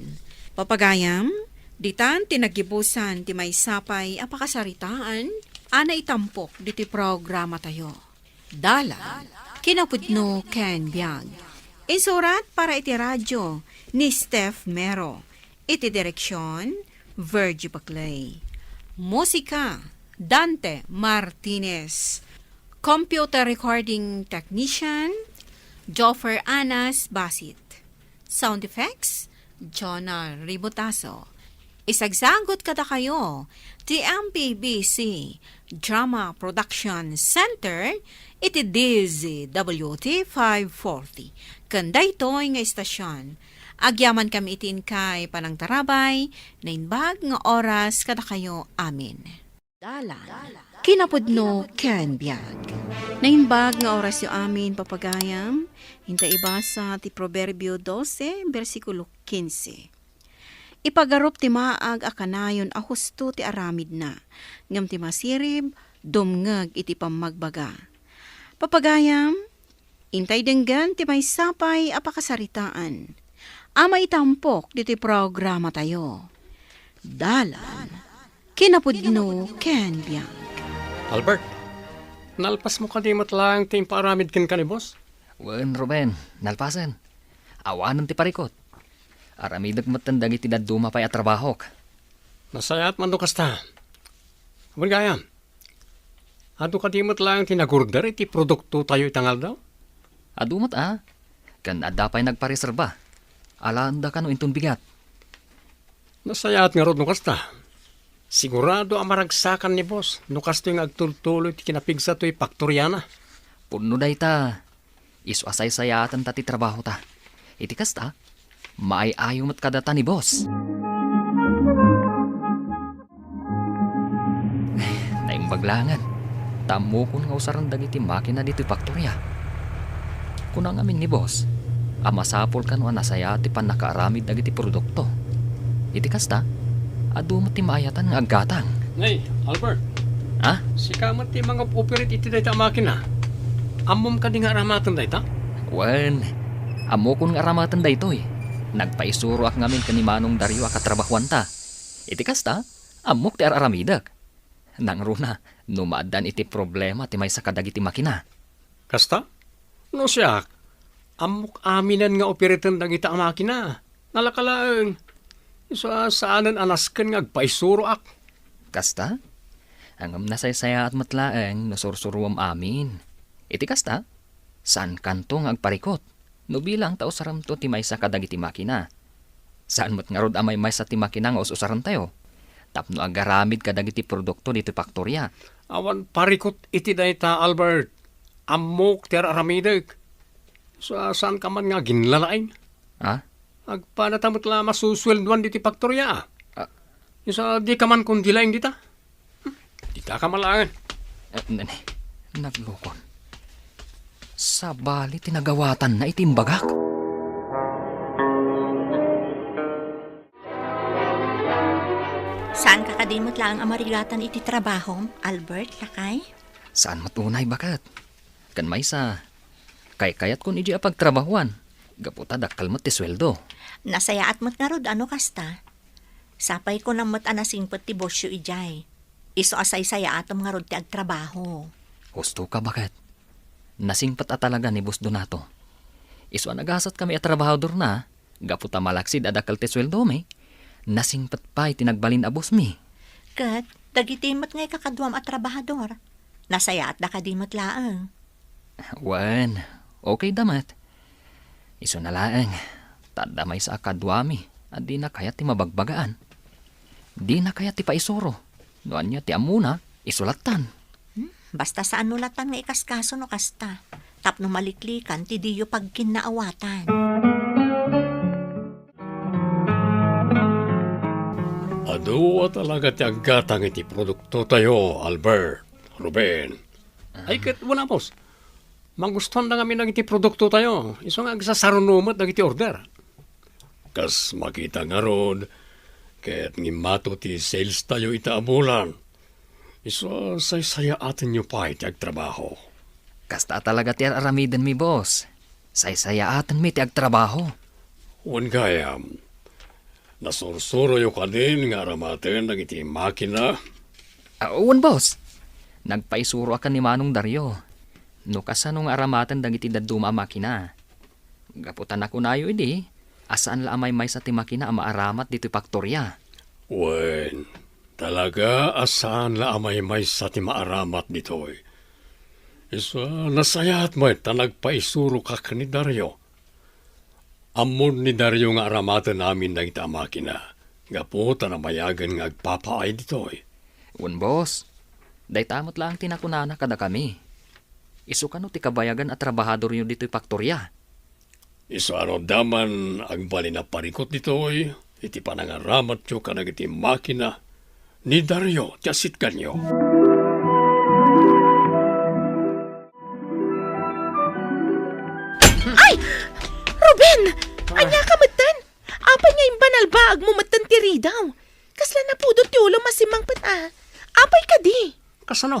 Papagayam, ditan ti naggibusan ti maysa pay a pakasaritaan a naitampok ditoy programatayo. Dalan, kinapudno ken biag. Insurat para iti radio ni Steph Mero. Iti direksion, Virgie Baclay. Musika, Dante Martinez. Computer recording technician, Joffer Anas Basit. Sound effects, Jonah Ributaso. Isagsagut kadakayo ti M P B C Drama Production Center iti D Z W T five forty. Ken daytoy nga istasyon, agyamankami iti inkay panangtarabay, naimbag nga oras kadakayo amin. Dalan, kinapudno ken biag. Naimbag nga orasyo amin, papagayam, inta ibasa ti Proverbio dose, bersikulo kinse. Ipagarup ti maag a kanayon a husto ti aramidna, ngem ti masirib, dumngeg iti pammagbaga. Papagayam, intay denggen ti maysa pay a pakasaritaan a maitampok ditoy programatayo. Dalan, kinapudno ken biag. Albert, nalpasmo kadi met laeng ti impaaramid kenka ni boss? Wen, Ruben, nalpasen. Awanen ti parikut. Aramidek metten dagiti dadduma pay a trabahok. Nasayaat man no kasta. Wen gayam, adu kadi met laeng ti nag-order iti produktotayo ita nga aldaw? Adu met a, ken adda pay nagpareserba. Alaenda kano inton bigat. Nasayaat ngarud no kasta. Sigurado a maragsakan ni boss no kastoy nga agtultuloy ti kinapigsa toy paktoriana. Pudno dayta, isu a saysayaaten ta ti trabahota. Iti kasta, maay-ayo met kadata ni boss. Naimbag laengen, ta ammokon nga usaren dagiti makina ditoy paktoria. Kuna ngamin ni boss a masapul kano a nasayaat ti pannakaaramid dagiti produkto. Iti kasta, adu met ti maayatan nga aggatang. Nay, Albert. Ha? Sika met ti mangop-operate iti dayta a makina. Ammom kadi nga aramaten dayta? Wen, ammokon nga aramaten daytoy. Nagpaisuroak ngamin ken ni Manong Dario a katrabahuanta. Iti kasta, ammok ti ar-aramidek. Nangruna, no maaddan iti problema ti maysa kadagiti makina. Kasta? No siak, ammok aminen nga opereten dagita a makina. Nalaka laeng. Isu a saanen a nasken nga agpaisuroak. Kasta? Ngem nasaysayaat met laeng no sursuruem amin. Iti kasta, saankanto nga agparikut. No bilang ta usaremto ti maysa kadagiti makina. Saan met ngarud a maymaysa ti makina nga us-usarentayo tapno agaramid kadagiti produkto ditoy paktoria. Awan parikut iti dayta, Albert. Ammok ti ar-aramidek. Sa-, saanka man nga aginlalaing? Ha? Agpanata met la masusueldoan ditoy paktoria, a. Ah. Isu a dika man kundi laing dita? Dita ka malaen. Eh, ne, ne. Naglukon. Sabali ti nagawatanna iti imbagak. Saanka kadi met laeng a marigatan iti trabahom, Albert, lakay? Saan met unay, baket. Ken maysa, kaykayatkon idiay a pagtrabahuan, gapu ta dakkel met ti sueldo. Nasayaat met ngarud a no kasta. Sapay kunam met a nasingpet ti bosyo idiay. Isu a saysayaatem ngarud ti agtrabaho. Husto ka, baket. Nasingpet a talaga ni Boss Donato. Isu a nagasatkami a trabahadorna, gapu ta malaksid a dakkel ti sueldomi, nasingpet pay ti nagbalin a bossmi. Ket dagiti met nga ikakaduam a trabahador, nasayaatda kadi met laeng? Wen, okay da met. Isuna laeng, ta adda maysa a kaduami a dina kayat ti mabagbagaan. Dina kayat ti paisuro. No ania ti ammona, isu lattan. Hmm? Basta saan no lattan nga ikaskaso no kasta. Tapno maliklikan ti diyo pagkinnaawatan. Adu a talaga ti aggatang iti produktotayo, Albert, Ruben. Ay, ket wen, boss. Magustuanda ngamin dagiti produktotayo. Isu nga agsasaruno met dagiti order. Kas makita ngarud, ket ngimmato ti sales tayo ita a bulan. Isu a saysayaatenyo pay ti agtrabaho. Kasta a talaga ti ar-aramidenmi, boss. Saysayaatenmi ti agtrabaho. Wen gayam, nasursuroyo kadin nga aramaten dagiti makina? Ah, wen, boss. Nagpaisuroak ken ni Manong Dario no kasano nga aramaten dagiti dadduma a makina. Gapu ta nakunayo idi a saan la a maymaysa ti makina a maaramat ditoy paktoria. Wen, talaga a saan la a maymaysa ti maaramat ditoy. Isu a nasayaat met ta nagpaisurokak ni Dario. Ammon ni Dario nga aramaten amin dagita a makina, gapu ta nabayagen nga agpapaay ditoy. Wen, boss. Dayta met laeng ti nakunana kadakami. Isu kano ti kabayagan a trabahadoryo ditoy paktoria? Isu a no adda man agbalin a parikut ditoy iti panangaramatyo kadagiti makina, ni Dario ti assitganyo. Ania ka metten? Apay nga imbanalbaagmo metten ti ridaw? Kasla napudot ti ulom a simmangpet a. Apay kadi? Kasano?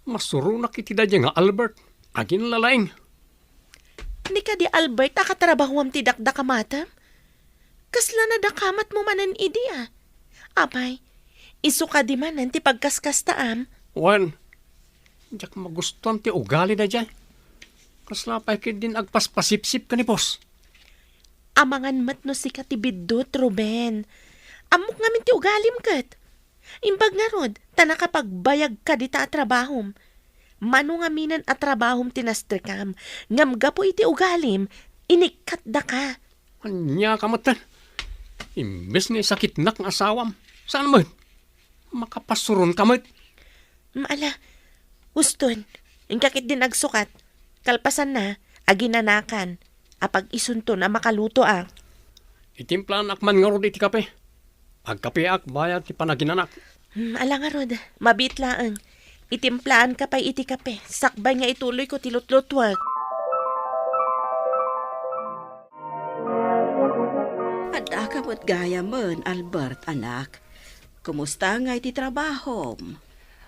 Masuronak iti daydiay nga Albert. Aginlalaing. Ni kadi Albert a katrabahuam ti dakdakamatem? Kasla nadakamatmo manen idi a. Apay, isu kadi manen ti pagkaskastaam? Wen, diak magustuan ti ugali daydiay. Kasla pay ketdin agpaspasipsip ken ni boss? Amangan met no sika ti biddut, Ruben. Ammok ngamin ti ugalim ket. Imbag ngarud, ta nakapagbayagka dita a trabahom. Mano ngaminen a trabahom ti nastrekam, ngem gapu iti ugalim, inikkatdaka. Ania ka met? Imbes nga isakitnak nga asawam, saan met? Makapasuron ka met. Mm, ala, uston, inka ketdin agsukat. Kalpasanna, aginanakan. Apag isunton a makalutoak. Itimplaanak man ngarud iti kape. Agkapeak bayat ti panaginanak. Hmm, ala ngarud, mabiit laeng. Itimplaanka pay iti kape, sakbay nga ituloyko ti lutlutuek. Addaka met gayamen, Albert, anak. Kumusta ngay ti trabahom?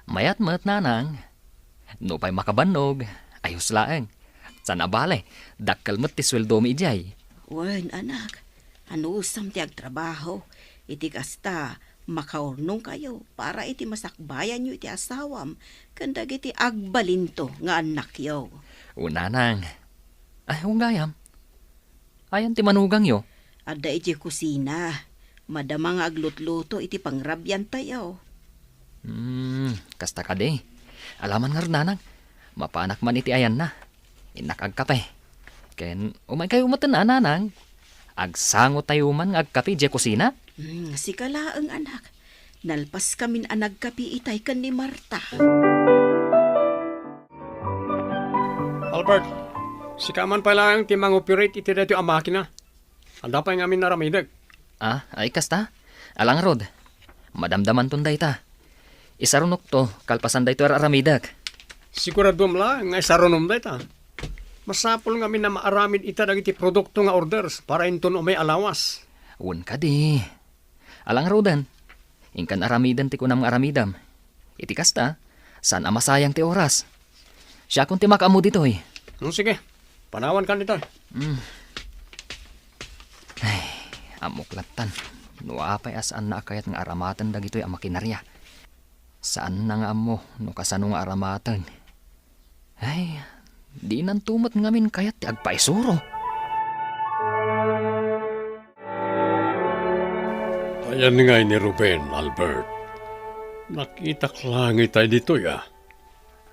Mayat met, nanang. Nupay makabannog, ayos laeng. Saan a bale, dakkel met ti sueldomi idiay. Wen, anak, anusam ti agtrabaho. Iti kasta, makaurnongkayo para iti masakbayanyo iti asawam ken dagiti agbalinto nga annakyo. O, nanang. Ay, o gayam. Ayan ti manugangyo? Adda idiay kusina. Madama nga aglutluto iti pangrabiantayo. Hmm, kasta kadi. Alaman ngarud, nanang. Mapanak man iti ayanna. Innak agkape. Ken umaykayo met, nanang. Agsangotayo man nga agkape idiay kusina. Hmm, sika laeng, anak. Nalpaskamin a nagkape itay ken ni Marta. Albert, sika man pay laeng ti mangoperate iti daytoy a makina. Adda pay ngamin aramidek. Ah, ay kasta? Ala ngarud. Madamdamanton dayta. Isarunokto, kalpasan daytoy ar-aramidek. Siguraduem la nga isarunom dayta. Masapul ngamin a maaramid ita dagiti produkto nga orders para inton umay a lawas. Wen kadi. Ala ngaruden, inkan aramiden ti kunam nga aramidem. Iti kasta, saan a masayang ti oras. Siakon ti makaammo ditoy. Hmm, sige. Panawankan ditoy. Hmm. Ay, ammok lattan no apay a saanna a kayat nga aramaten dagitoy a makinarya. Saanna nga ammo no kasano nga aramaten. Ay, dinanto met ngamin kayat ti agpaisuro. Ayan ngay ni Ruben, Albert. Nakitak laeng itay ditoy, a.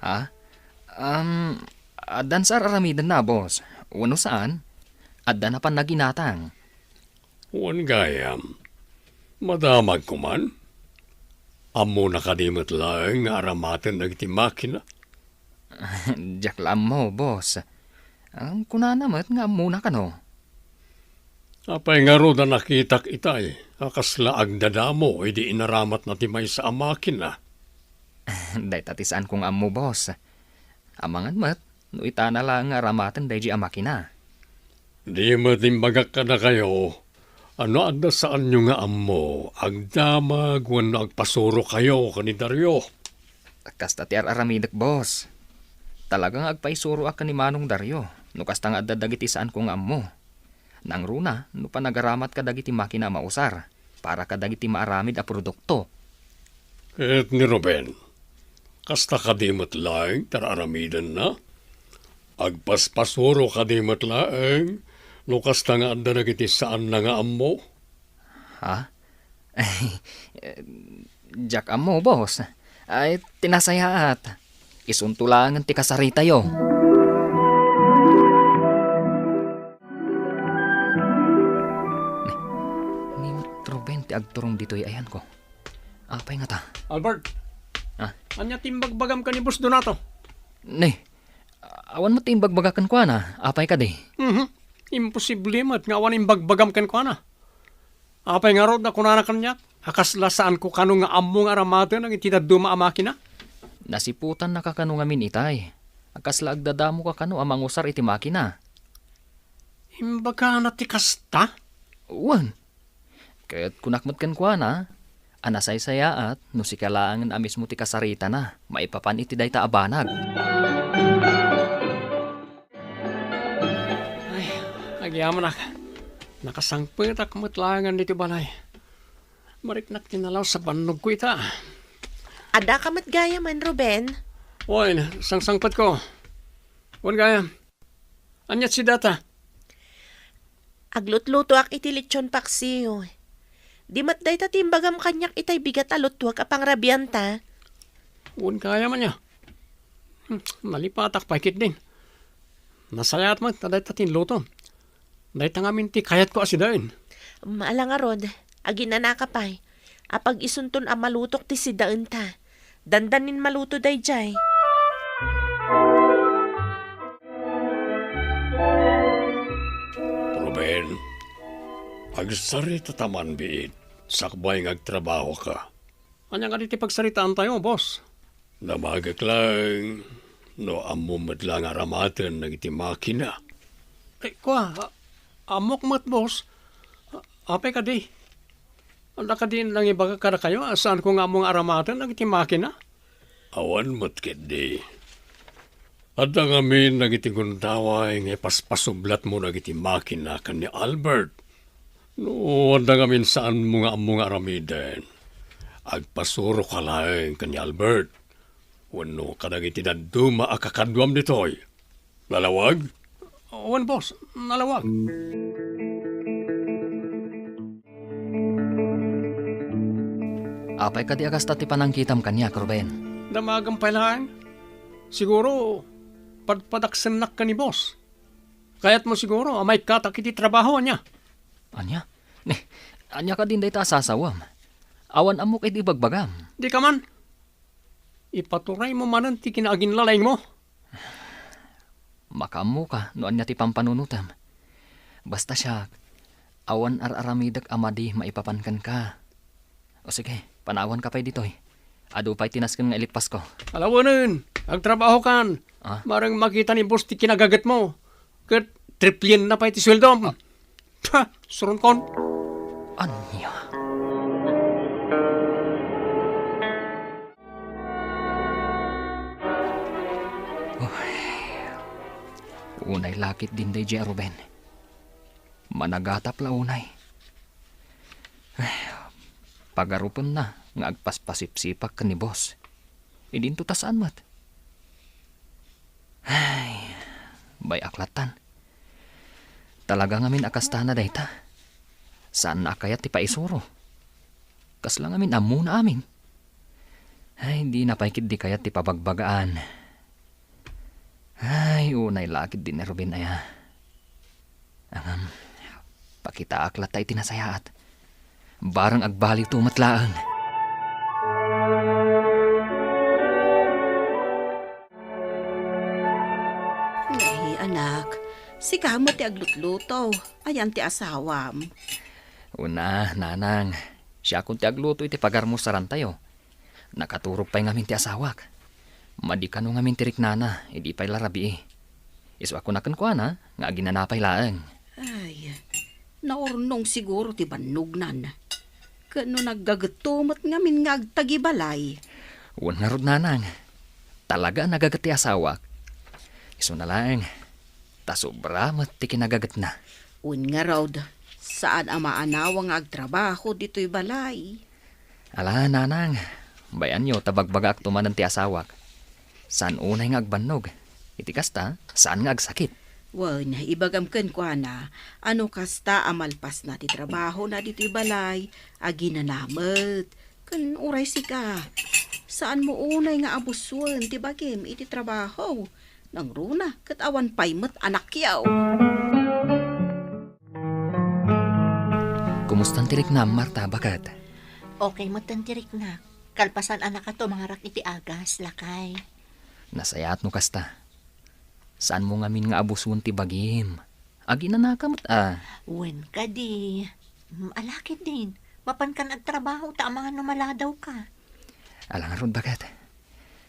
Ha? Um, addan sa ar-aramidenna, boss. Wenno saan? Adda na pannaginatang. Wen gayam. Madamagko man. Ammona kadi met laeng nga aramaten dagiti makina? Diak la ammo, boss. Ang kunana met nga ammona kano? Apay ngarud a nakitak itay a kasla agdadamo idi inaramatna ti maysa a makina? Dayta ti saanko nga ammo, boss. Amangan met no itana laeng nga aramaten daydi a makina. Di met imbagak kadakayo a no adda saanyo nga ammo, agdamag wenno agpasurokayo ken ni Dario. Kasta ti ar-aramidek, boss. Talaga nga agpaisuroak ken ni Manong Dario no kasta nga adda dagiti saanko nga ammo. Nangruna no panagaramatka dagiti makina a mausar para kadagiti maaramid a produkto. Ket ni Ruben, kasta kadi met laeng ti ar-aramidenna? Agpaspasuro kadi met laeng no kasta nga adda dagiti saanna nga ammo? Ha? Diak ammo, boss. Ay, ti nasayaat. Isunto laengen ti kasaritayo. Ni, ni Ruben ti agturong ditoy ayanko. Apay ngata? Albert! Ah? Ania ti imbagbagam ken ni Boss Donato? Ni, awan met ti imbagbagak kenkuana. Apay kadi? Mhm. Imposible met nga awan imbagbagam kenkuana. Apay ngarud a kunana kaniak a kasla saanko kano nga ammo nga aramaten dagiti dadduma a makina? Nasiputannaka kano ngamin itay a kasla agdadamoka kano a mangusar iti makina? Imbagana ti kasta? Wen. Ket kunak met kenkuana a nasaysayaat no sika laengen a mismo ti kasaritana maipapan iti dayta a banag. Ay, agyamanak. Nakasangpetak met laengen ditoy balay. Mariknak ti nalaus a bannogko ita. Addaka met gayam, Ruben? Wen, sangsangpetko. Wen gayam. Ania ti sidata? Aglutlutoak iti lechon paksiw. Di met dayta ti imbagam kaniak itay bigat a lutuak a pangrabianta. Wen gayam ania. Hmm, nalipatak pay ketdin. Nasayaat met ta dayta ti inlutom. Dayta ngamin ti kayatko a sidaen. Ala ngarud, aginanaka pay. Apag isunton a malutok ti sidaenta. Dandanin maluto daydiay. Ruben, agsarita ta man biit, sakbay nga agtrabahoka. Ania kadi ti pagsaritaantayo, boss? Damagek laeng no ammom met la nga aramaten dagiti makina. Eh, kua, a-, ammok met, boss. A-, apay kadi? Adda kadi nangibaga kadakayo a saanko nga ammo nga aramaten dagiti makina? Awan met ketdi. Adda ngamin dagiti gundaway nga ipaspasublatmo dagiti makina ken ni Albert. No adda ngamin saanmo nga ammo nga aramiden, agpasuroka laeng ken ni Albert wenno kadagiti dadduma a kakaduam ditoy. Nalawag? Wen, boss, nalawag. Apay kadi a kasta ti panangkitam kaniak, Ruben? Damagem pay laeng. Siguro, padpadaksennak ken ni boss. Kayatmo siguro a maikkatak iti trabaho, ania? Ania? Ni, ania kadin dayta a sasawem? Awan ammok idi ibagbagam. Dika man. Ipaturaymo manen ti kinaaginlalaingmo. Makaammoka no ania ti pampanunotem. Basta siak, awan ar-aramidek a madi maipapan kenka. O sige, panawanka pay ditoy. Adu pay ti nasken nga ilippasko. Alawenen, agtrabahokan. Ah? Mareng makita ni boss ti kinagagetmo. Ket triplienna pay ti sueldom. Ah. Ha, suronkon. Ania? Uy. Unay lakit din daydiay a Ruben. Managatap la unay. Ay, pagarupenna nga agpaspasipsipak ken ni boss. Idinto ta saan met. Ay, bay-ak lattan. Talaga ngamin a kastana dayta. Saanna a kayat ti paisuro. Kasla ngamin ammona amin. Ay, dina pay ketdi kayat ti pabagbagaan. Ay, unay lakit din ni Ruben aya. Ngem, pakitaak latta iti nasayaat. Barang agbaliwto met laeng. Nay, anak, sika met ti aglutluto. Ayan ti asawam. Una, nanang, siakon ti agluto iti pagarmusarantayo. Nakaturog pay ngamin ti asawak. Madi kano ngamin ti riknana, idi pay la rabii. Isu a kuna kenkuana nga aginana pay laeng. Ay, naurnong siguro ti bannognan. Ken no naggagetto met ngamin nga agtagibalay. Wen ngarud, nanang. Talaga a nagaget ti asawak. Isuna laeng, ta sobra met ti kinagagetna. Wen ngarud, saan a maanawa nga agtrabaho ditoy balay. Ala, nanang, bay-anyo ta bagbagaakto manen ti asawak. Saan unay nga agbannog. Iti kasta, saan nga agsakit. Wen, ibagam kenkuana, a no kasta a malpasna ti trabahona ditoy balay, aginana met. Ken uray sika, saanmo unay nga abusuen ti bagim iti trabaho. Nangruna ket awan pay met anakyo. Kumustan ti riknam, Marta, baket? Okay metten ti riknak. Kalpasan a nakatumangrak iti agas, lakay. Nasayaat no kasta. Saanmo ngamin nga abusuen ti bagim. Aginanaka met a. Wen kadi. Mm, ala ketdin. Mapankan agtrabaho ta amangan no maladawka. Ala ngarud, baket?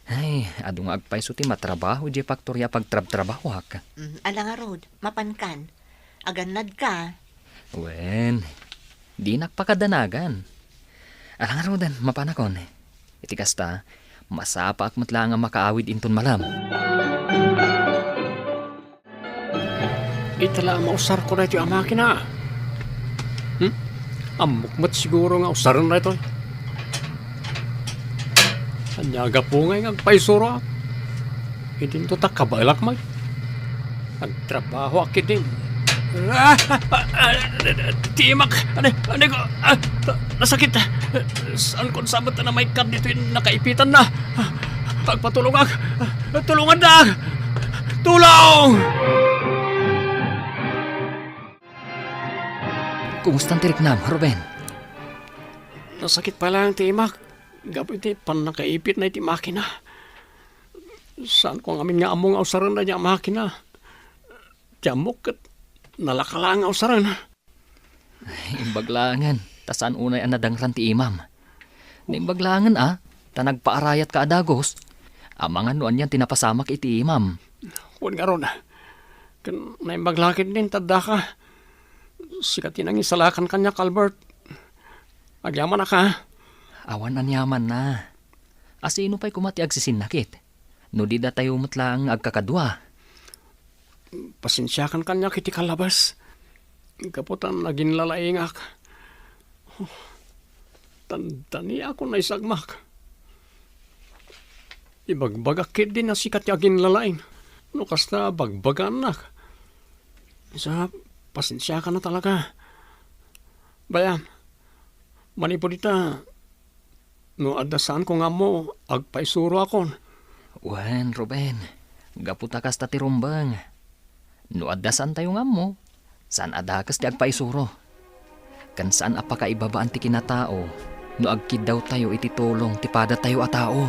Ay, adu nga agpayso ti matrabaho idiay faktoria a pagtrabtrabahoak. Mm, ala ngarud, mapankan. agannadka. Wen, dinak pakadanagan. Ala ngaruden, mapanakon. Iti kasta, masapaak met laeng a makaawid inton malem. Ita la a mausarko daytoy a makina. Hmm? Ammok met siguro nga usaren daytoy. Ania gapu ngay nga agpaisuroak? Idinto ta kabaelak met. Agtrabahoak ketdin. Ah! Ah! Ah! Tiimak! Ania, ania ko? Ah! Nasakit! Saan kon sabet a namaikkat ditoy nakaipitanna? Agpatulongak! Tulongandak! Tulong! Kumusta ti riknam, Ruben? Nasakit pay laeng ti imak gapu iti pannakaipitna iti makina. Saan ko ngamin nga ammo nga usaren dayta a makina. Ti ammok ket nalaka laeng nga usaren. Imbag laengen, ta saan unay a nadangran ti imam. Naimbag laengen a, ta nagpaarayatka a dagus. Amangan no anian ti napasamak iti imam. Wen ngarud, ken naimbag la ketdin ta addaka. Sika ti nangisalakan kaniak, Albert. Agyamanak a. Awan aniamanna. A sino pay koma ti agsisinnakit? No di datayo met laeng nga agkakadua. Pasensiakan kaniak iti kalabas. Gapu ta naginlalaingak. Tandaniakon a isagmak. Ibagbagak ketdin a sika ti aginlalaing. No kasta, bagbagaannak. Sa, pasensiakan a talaga. Bayam, manipud ita, no adda saanko nga ammo, agpaisuroakon. Wen, Ruben, gapu ta kasta ti rumbeng. No adda saantayo nga ammo, saan a dakes ti agpaisuro. Ken saan a pakaibabaan ti kinatao no agkiddawtayo iti tulong ti padatayo a tao.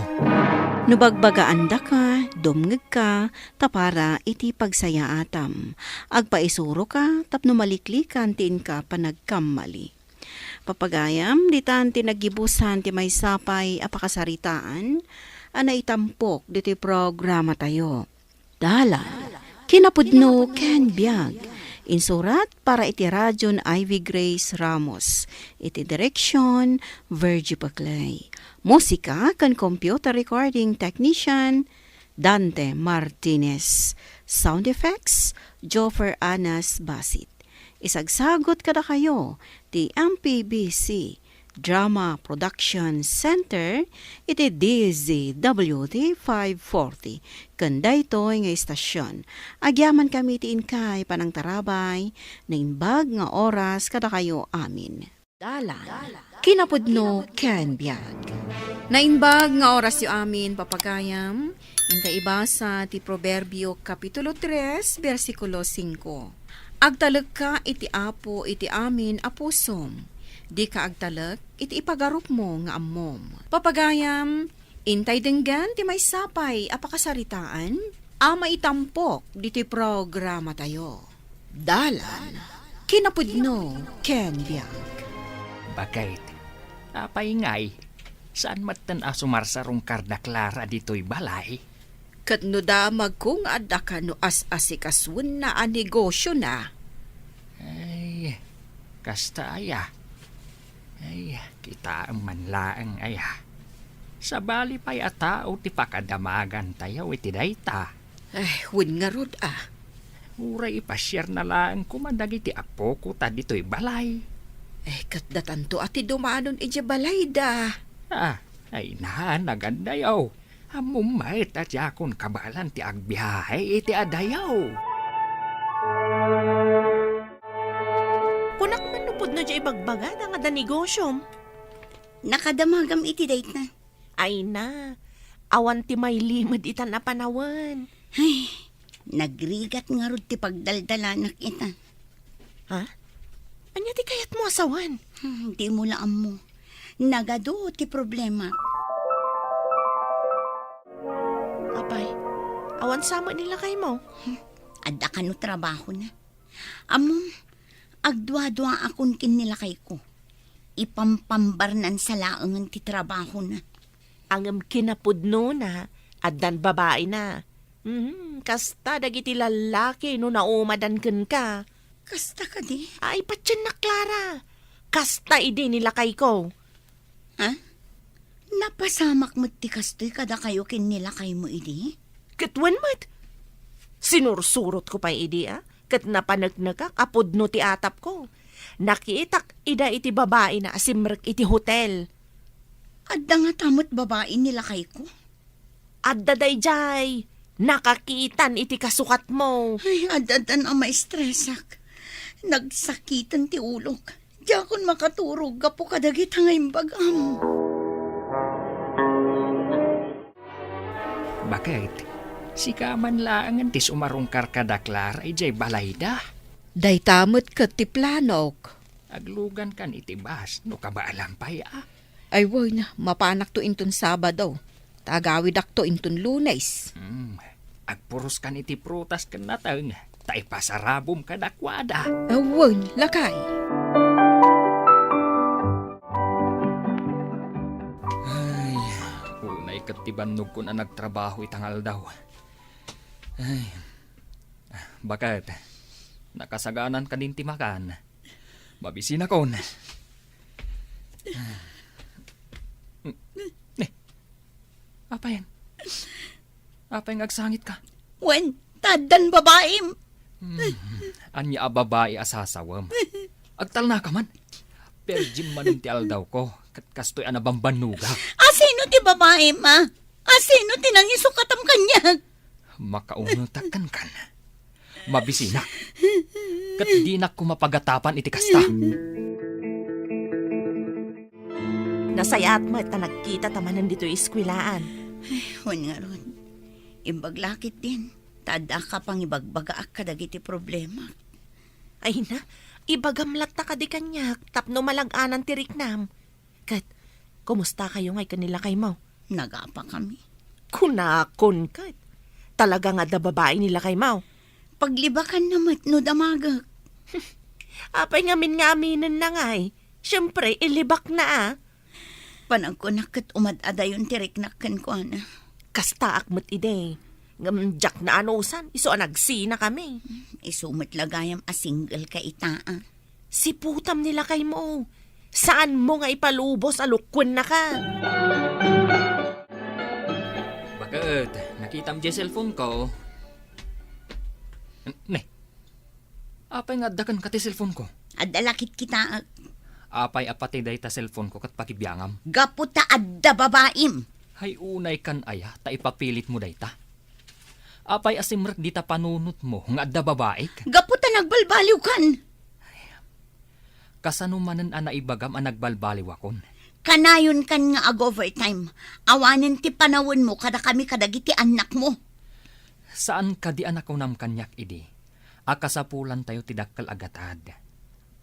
No bagbagaandaka, dumngegka, ta para iti pagsayaatam. Agpaisuroka tapno maliklikan ti inka panagkammali. Papagayam, ditan ti naggibusan ti maysa pay a pakasaritaan a naitampok ditoy programatayo. Dalan, kinapudno ken biag. Insurat para iti radion Ivy Grace Ramos. Iti direksion, Virgie Paclay. Musika ken computer recording technician, Dante Martinez. Sound effects, Joffer Anas Basit. Isagsagut kadakayo ti M P B C Drama Production Center iti D Z W T five forty. Ken daytoy nga istasion, agyamankami ti inkay panangtarabay, naimbag nga oras kadakayo amin. Dalan, kinapudno ken biag. Naimbag nga orasyo amin, papagayam. Intay ibasa ti Proverbio, Kapitulo tres, bersikulo singko. Agtalekka iti Apo iti amin a pusom. Dika agtalek iti ipagarupmo nga ammom. Papagayam, intay denggen ti maysa pay a pakasaritaan a maitampok ditoy programatayo. Dalan, kinapudno ken biag. Baket, apay ngay, saan metten a sumarsarungkar da Clara ditoy balay? Ket no damagko nga adda kano as-asikasuenna a negosiona? Ay, kasta aya. Ay, kitaem man laeng aya. Sabali pay a tao ti pakadamagantayo iti dayta. Ay, wen ngarud a. Uray ipasiarna laeng koma dagiti apoko ta ditoy balay. Ay, ket datanto a ti dumanon idiay balayda. Ah, ay na, nagandayo. Ammom met a diakon kabaelan ti agbiahe iti adayo. Kunak man no pudno diay ibagbagada nga adda negosiom. Nakadamagam iti dayta. Ay na, awan ti mailimed itan a panawen. Ay, nagrigat ngarud ti pagdaldalanak ita. Ha? Ania ti kayatmo a sawen? Hmm, dimo la ammo. Nagadu ti problema. Apay, awan sa met ni lakaymo? Hmm, adda kano trabahona. Ammom, agduaduaakon ken ni lakayko. Ipampambarnansa laengen ti trabahona. Ngem kinapudnona, addan babaina. Mhm, kasta dagiti lallaki no naumadan kenka. Kasta kadi? Ay, patiennak, Clara. Kasta idi ni lakayko. Ha? Napasamak met ti kastoy kadakayo ken ni lakaymo idi? Ket wen met. Sinursurotko pay idi, a, ket napaneknekak a pudno ti atapko. Nakitak ida iti babaina a simrek iti hotel. Adda ngata met babai ni lakayko? Adda daydiay. Nakakitan iti kasukatmo. Ay, ad-addan a maestresak. Nagsakiten ti ulok. Diakon makaturog gapu kadagita nga imbagam. Baket, sika man laengen ti sumarungkar kada Clara idiay balayda? Dayta met ket ti planok. Aglugankan iti bus no kabaalam pay, a. Ay wen, mapanakto inton Sabado. Ta agawidakto inton Lunes. Hmm. Agpuroskan iti prutas ken nateng, ta ipasarabom kadakuada. Awan, lakay. Ay, unay ket ti bannogkon a nagtrabaho ita nga aldaw. Ay, baket, nakasaganan kadin ti makan. Mabisinakon. Ne, apay? Apay nga agsangitka? Wen, ta addan babaim. Hmm, ania a babai a sasawem? Agtalnaka man. Perjim manen ti aldawko, ket kastoy a nabambannogak. Asino ti babaim, a? Asino ti nangisukatam kaniak? Makaungetak kenkan. Mabisinak. Ket dinak koma pagatapan iti kasta. Nasayaat met ta nagkitata manen ditoy eskuelaan. Ay, wen ngarud. Imbag la ketdin, ta addaka pangibagbagaak kadagiti problemak. Ay na, ibagam latta kadi kaniak tapno malag-anan ti riknam. Ket, kumustakayo ngay ken ni lakaymo? Nagapakami. Kunakon ket, talaga nga adda babai ni lakaymo? Paglibakanna met no damagek. Apay ngamin nga aminenna ngay? Siempre, ilibakna a. Panagkunak ket umad-adayon ti riknak kenkuana. Kastaak met idi. Ngem diak naanusan, isu a nagsinakami. Isu met la gayam a single ka ita, a. Siputam ni lakaymo. Saanmo nga ipalubos a lukuennaka. Baket, nakitam diay cellphone ko. Ne, apay nga adda kenka ti cellphone ko? Adda la ketdin kitaek. Apay a pati dayta cellphone ko ket pakibiangam? Gapu ta adda babaim. Hay unay kan aya ta ipapilitmo dayta? Apay a simrek dita panunotmo nga adda babaik? Gapu ta nagbalbaliwkan. Kasano manen a naibagam a nagbalbaliwakon? Kanayon kan nga ag-overtime. Awanen ti panawenmo kadakami kadagiti annakmo. Saan kadi a nakunam kaniak idi a kasapulantayo ti dakkel a gatad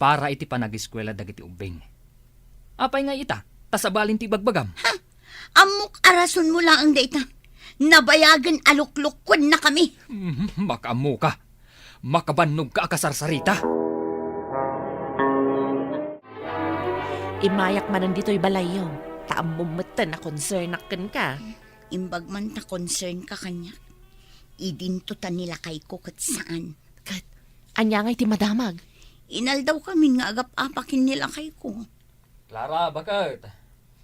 para iti panageskuela dagiti ubbing? Apay ngay ita, ta sabalin ti ibagbagam? Ha? Ammok a rasonmo laeng dayta. Nabayagen a luklukuennakami. Mhm, makaammoka. Makabannogka a kasarsarita. Immayak manen ditoy balayyo, ta ammom metten a concern-ak kenka. Imbag man ta concern-ka kaniak. Idinto ta ni lakayko ket saan. Ket, ania ngay ti madamag? Inaldawkamin nga agap-apa ken ni lakayko. Clara, baket.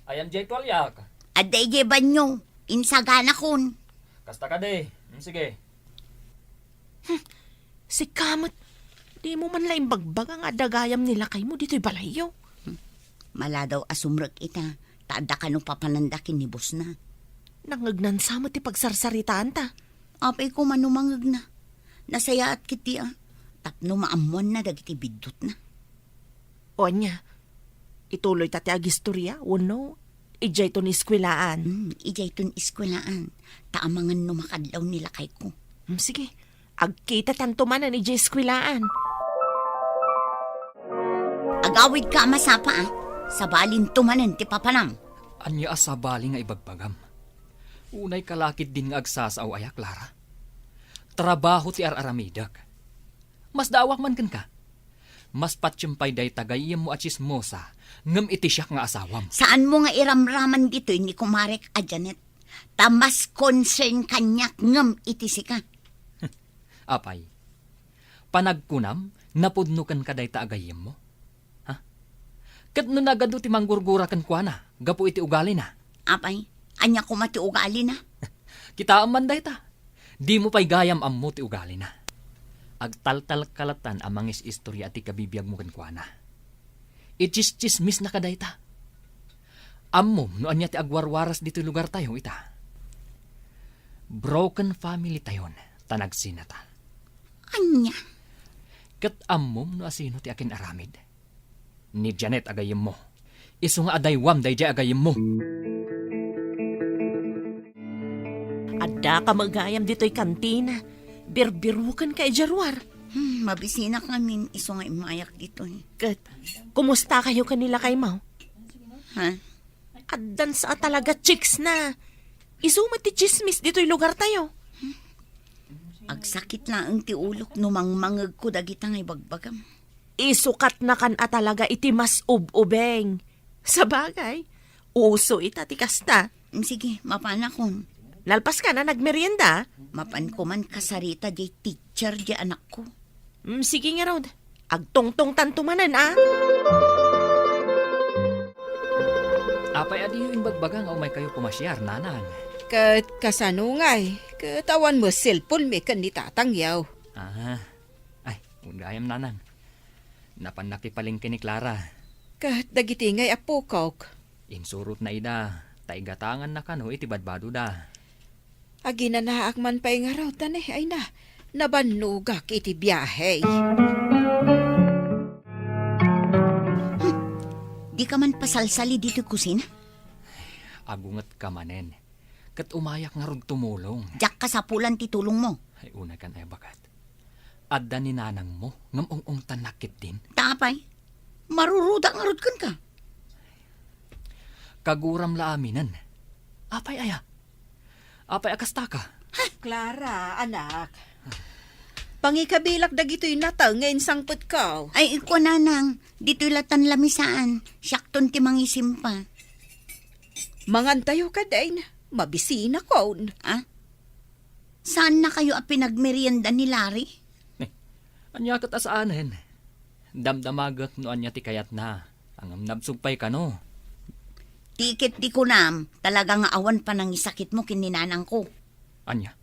Ayan jay tualiak. Adda idiay banyo. Insaganakon. Kasta kadi. Hmm, sige. Hmm. Sika met, dimo man la imbagbaga nga adda gayam ni lakaymo ditoy balayyo. Hmm. Maladaw a sumrek ita, ta adda kano papananda ken ni bosna. Nangngegnan sa met ti pagsarsaritaanta. Apay koma no mangngegna. Nasayaat ketdi a. Tapno maammoanna dagiti biddutna. O ania, ituloyta ti agistoria wenno idiayton eskuelaan? Hmm, idiayton eskuelaan. Ta amangan no makadlaw ni lakayko. Hmm, sige, agkitatanto manen idiay eskuelaan. Agawidka a masapa, a. Sabalinto manen ti papanam. Ania a sabali nga ibagbagam? Unayka la ketdin nga agsasao aya, Clara. Trabaho ti ar-aramidek. Masdaawak man kenka. Mas patiem pay dayta gayyemmo a tsismosa ngem iti siak nga asawam. Saanmo nga iramraman ditoy ni kumarek a Janet, ta mas concern kaniak ngem iti sika. Apay, panagkunam Napudno kenka dayta a gayyemmo? Ha? Ket no nagadu ti manggurgura kenkuana gapu iti ugalina? Apay, ania koma ti ugalina? Kitaem man dayta. Dimo pay gayam ammo ti ugalina. Agtaltalka lattan a mangis-istorya ti kabibiagmo kenkuana. Itsistsismisnaka dayta. Ammom no ania ti agwarwaras ditoy lugartayo ita. Broken family tayon, ta nagsinata. Ania? Ket ammom no asino ti akin-aramid? Ni Janet a gayyemmo. Isu nga adaywam daydiay a gayyemmo. Addaka met gayam ditoy kantina. Birbirukenka idiay ruar. Hmm, mabisinak ngamin isu nga immayak ditoy. Ket, kumustakayo ken ni lakaymo? Ha? Addan sa a talaga, chicks na. Isu met ti tsismis ditoy lugartayo. Agsakit laeng ti ulok no mangmangegko dagita nga ibagbagam. Isukat nakan a talaga iti mas ub-ubeng. Sabagay, uso ita ti kasta. Mm, sige, mapanakon. Nalpas ka na nagmerienda? Mapan ko man kasarita diay teacher diay anakko. Mm, sige ngarud. Agtungtungtanto manen, a? Apay a diyo imbagbaga nga umaykayo pumasiar, nanang? Ket kasano ngay? Ket awan met cellphone mi ken ni tatangyo. Ah, ay, gayam, nanang. Napan nakipalengke ni Clara. Ket dagiti ngay appokok? Insurotna ida, ta igatanganna kano iti badbadoda. Aginanaak man pay ngarud, ta ne, ay na, nabannogak iti biahe. Hmm. Dika man pasalsali ditoy kusina? Agungetka manen. Ket umayak ngarud tumulong. Diak kasapulan ti tulongmo. Ay, unay kan ay bakat. Adda ni nanangmo ngem ung-ungtannak ketdin? Ta apay? Maruruda ngarud kenka. Kaguram la aminen. Apay aya? Apay a kastaka? Clara, anak. Pangikabilak dagitoy nateng nga insangpetko. Ay, ikua, nanang, ditoy latan lamisaan. Siakton ti mangisimpa. Mangantayo kadin, mabisinakon. Ah? Saannakayo a pinagmerienda ni Larry? Eh, ania ket a saanen? Damdamagek no ania ti kayatna. Ngem nabsog pay kano. Ti ket di kunam, talaga nga awan panangisakitmo ken ni nanangko. Ania?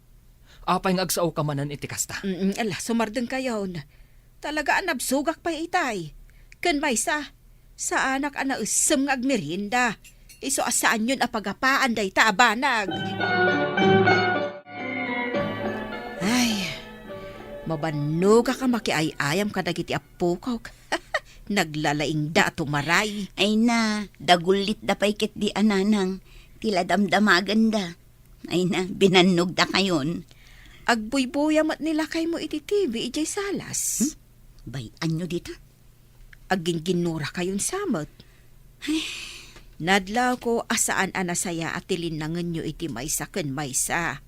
Apay nga agsaoka manen iti kasta? Mm, ala, sumardengkayon. Talaga a nabsogak pay itay. Ken maysa, saanak a naessem nga agmerienda. Isu a saanyon a pagapaan dayta a banag. Ay, mabannogak a makiay-ayam kadagiti appokok. Naglalaingda a tumaray. Ay na, dagullitda pay ketdi a nanang. Ti la damdamagenda. Ay na, binannogdakayon. Agbuybuya met ni lakaymo iti T V idiay salas. Hmm? Bay-anyo dita? Aggingginnurakayon sa met. Ay. Nadlawko a saan a nasayaat ti linnangenyo iti maysa ken maysa.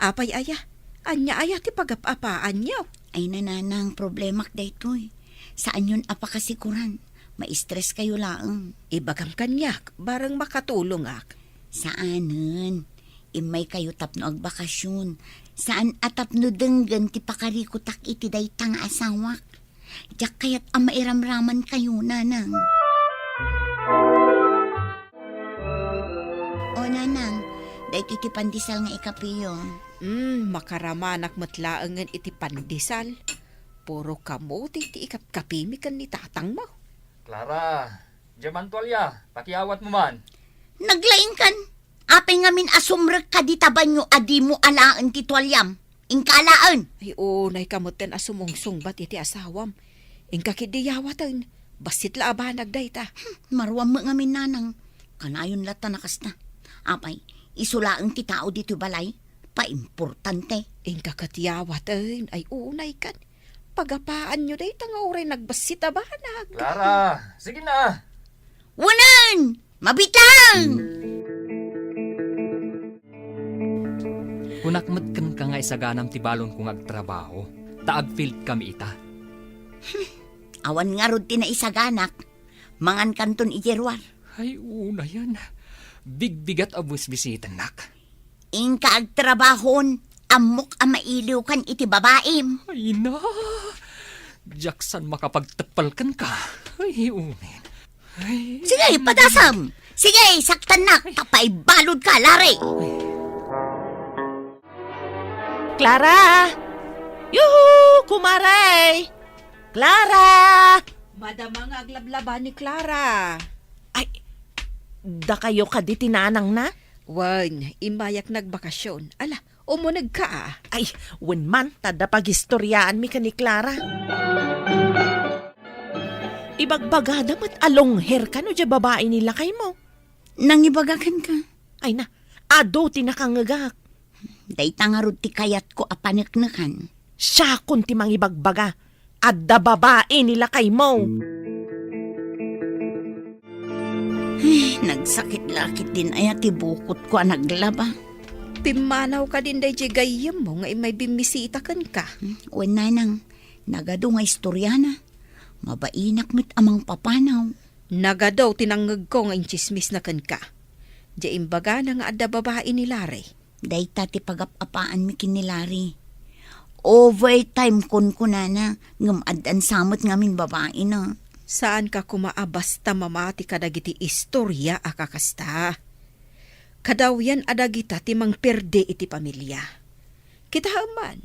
Apay aya? Ania aya ti pagap-apaanyo? Ay, nanang, problemak daytoy. Saanyon a pakasikuran. Maistreskayo laeng. Ibagam kaniak, bareng makatulongak. Saanen. Immaykayo tapno agbakasyon. Saan a tapno denggen ti pakarikutak iti dayta nga asawak. Diak kayat a mairamramankayo, nanang. O, nanang, daytoy ti pandesal nga ikapiyo. Hmm, makaramanak met laengen iti pandesal. Puro kamote ti ikapkapimi ken ni tatangmo. Clara, diay man tualya, pakiawatmo man. Naglaingkan. Apay ngamin a sumrek kadi ta banio a dimo alaen ti tualiam? Inka alaen. Ay, unayka metten a sumungsungbat iti asawam. Inka ketdi yawaten. Bassit la a banag dayta. Hmm, maruam met ngamin, nanang. Kanayon latta a kasta. Apay, isu laeng ti tao ditoy balay. Paimportante. Inka ket yawaten. Ay, unaykan. Pagapaanyo dayta nga uray nagbassit a banag. Clara, sige na. Wen, mabitang! Kunak met kenka nga isaganam ti balonko nga agtrabaho, ta agfield kami ita. Awan ngarud ti naisaganak, mangankanton idiay ruar. Ay, unayen. Bigbigat a bisbisitennak. Inka agtrabahon, ammok a mailiwkan iti babaim. Ay na, Diak san makapagteppel kenka. Ay, unin. Ay, sige, padasam! Sige, saktannak, ta paibaludka, Larry! Clara! Yuhu! Kumare! Clara! Madama nga aglablaba ni Clara. Ay, dakayo kadi ti nanangna? Wen, immayak nagbakasyon. Ala, umunegka, a. Ay, wen man, ta adda pagistoriaanmi ken ni Clara. Ibagbagada met a long hair kano diay babai ni lakaymo. Nangibaga kenka? Ay na, adu ti nakangngegak. Dayta ngarud ti kayatko a paneknekan. Siakon ti mangibagbaga. Adda babai ni lakaymo. Ay, nagsakit la ketdin aya ti bukotko a naglaba. Pimmanaw kadin daydiay gayyemmo nga immay bimmisita kenka? Hmm, wen, nanang, nagadu nga istoriana. Mabainak met a mangpapanaw. Nagadu ti nangngegko nga intsismisna kenka. Diay imbagana nga adda babai ni Larry. Dayta ti pagap-apaanmi ken ni Larry. Overtime kunkunana, ngem addan sa met ngamin babaina. Saanka koma a basta mamati kadagiti istoria a kakasta. Kadawian a dagita ti mangperdi iti pamilia. Kitaem man,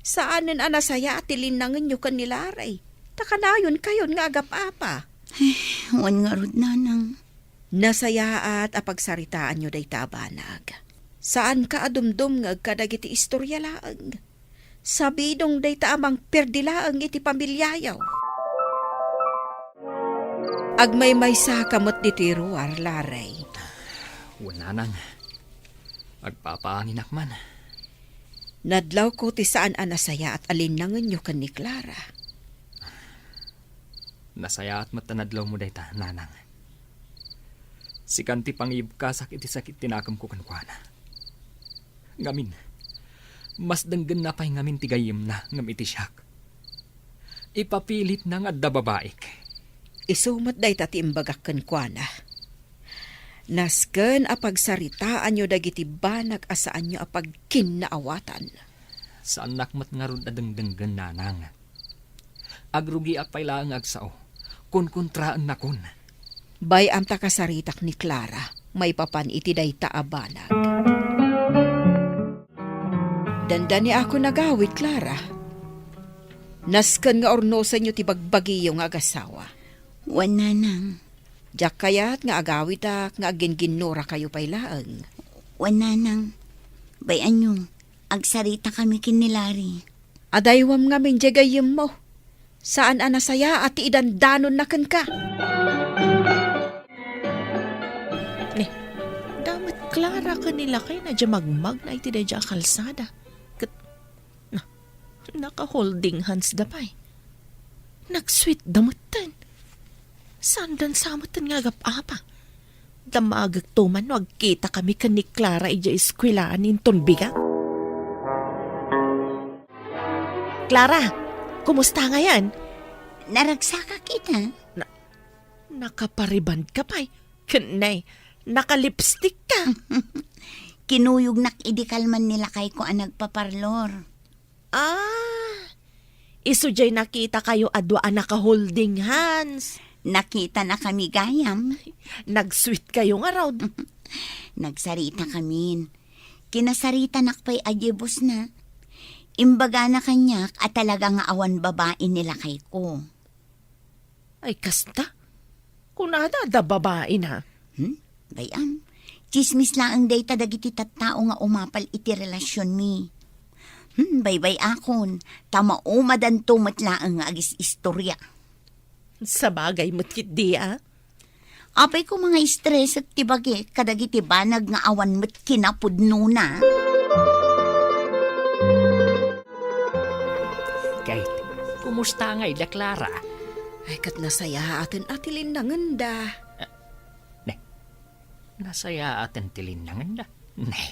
saanen a nasayaat ti linnangenyo ken ni Larry, ta kanayonkayon nga agap-apa. Ay, wen ngarud, nanang. Nasayaat a pagsaritaanyo dayta a banag. Saanka a dumdumngeg kadagiti istoria laeng. Sabidong dayta a mangperdi laeng iti pamiliayo. Agmaymaysaka met ditoy ruar, Larry. Wen, nanang. Agpapaanginak man. Nadlawko ti saan a nasayaat a linnangenyo ken ni Clara. Nasayaat met a nadlawmo dayta, nanang. Sikan ti pangibkasak iti sakit ti nakemko kenkuana. Ngamin, mas denggenna pay ngamin ti gayyemna ngem iti siak. Ipapilitna nga adda babaik. Isu met dayta ti imbagak kenkuana. Nasken a pagsaritaanyo dagiti banag a saanyo a pagkinnaawatan. Saannak met ngarud a dengdenggen, nanang. Agrugiak pay laeng nga agsao. Kunkontraennakon. Bay-am ta kasaritak ni Clara maipapan iti dayta a banag. Dandaniakon agawid, Clara. Nasken nga urnosenyo ti bagbagiyo nga agasawa. Wen, nanang. Diak kayat nga agawidak nga agginginnurakayo pay laeng. Wen, nanang. Bay-anyo, agsaritakami ken ni Larry. Adaywam ngamin diay gayyemmo. Saan a nasayaat ti idandanonna kenka. Ne, adda met Clara ken ni lakayna diay magmagna iti daydiay a kalsada. Ket, na, naka-holding hands da pay. Nag-sweet da metten. Saandan sa metten nga agap-apa. Damagekto man no agkitakami ken ni Clara idiay eskuelaan inton bigat. Clara, kumusta ngayen? Naragsakak ita. Na-, nakapariband ka pay. Ken nay, nakalipstick ka. Kinuyognak idi kalman ni lakayko a nagpaparlor. Ah, isu diay nakitakayo a dua a naka-holding hands. Nakitanakami gayam. Nag-sweet kayo ngarud. Nagsaritakamin. Kinasaritanak pay a diay bosna. Imbagana kaniak a talaga nga awan babai ni lakayko. Ay, kasta? Kunada adda babaina? Hmm? Bay-am, tsismis laeng dayta dagiti tattao nga umapal iti relasionmi. Hmm, baybay-akon, ta maumadanto met laeng nga agis-istoria. Sabagay met ketdi, a. Apay koma nga istresek ti bagik kadagiti banag nga awan met kinapudnona. Kate, kumusta ngay da Clara? Ay, ket nasayaaten a ti linnangenda. Ne, nasayaaten ti linnangenda? Ne,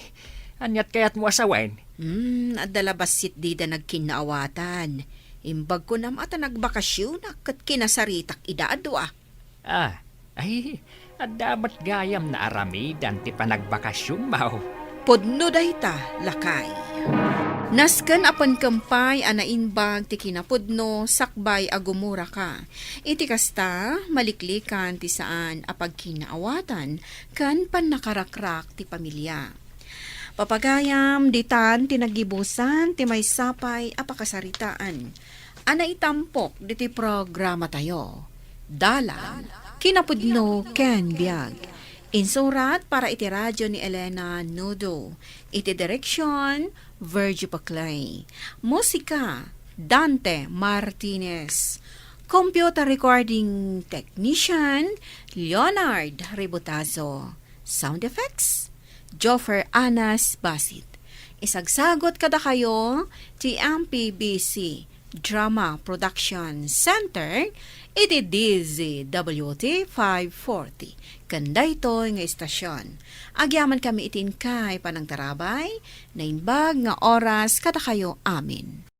aniat kayatmo a sawen? Hmm, adda la bassit dida nagkinnaawatan. Imbag kunam a ta nagbakasionak ket kinasaritak ida a dua. Ah, ay, adda met gayam naaramidan ti panagbakasionmo. Pudno dayta, lakay. Nasken a penkem pay a naimbag ti kinapudno sakbay a gumuraka. Iti kasta, maliklikan ti saan a pagkinaawatan ken pannakarakrak ti pamilia. Papagayam, ditan ti naggibusan ti maysa pay a pakasaritaan a naitampok diti programatayo. Dalan, kinapudno ken biag. Insurat para iti radyo ni Elena Nudo. Iti direksyon, Virgie Paclay. Musika, Dante Martinez. Computer recording technician, Leonard Ributazo. Sound effects, Joffer Anas Basit. Isagsagot kadakayo ti M P B C Drama Production Center iti D Z W T five forty. Ken daytoy nga istasyon, agyamankami iti inkay panangtarabay, naimbag nga oras kadakayo amin.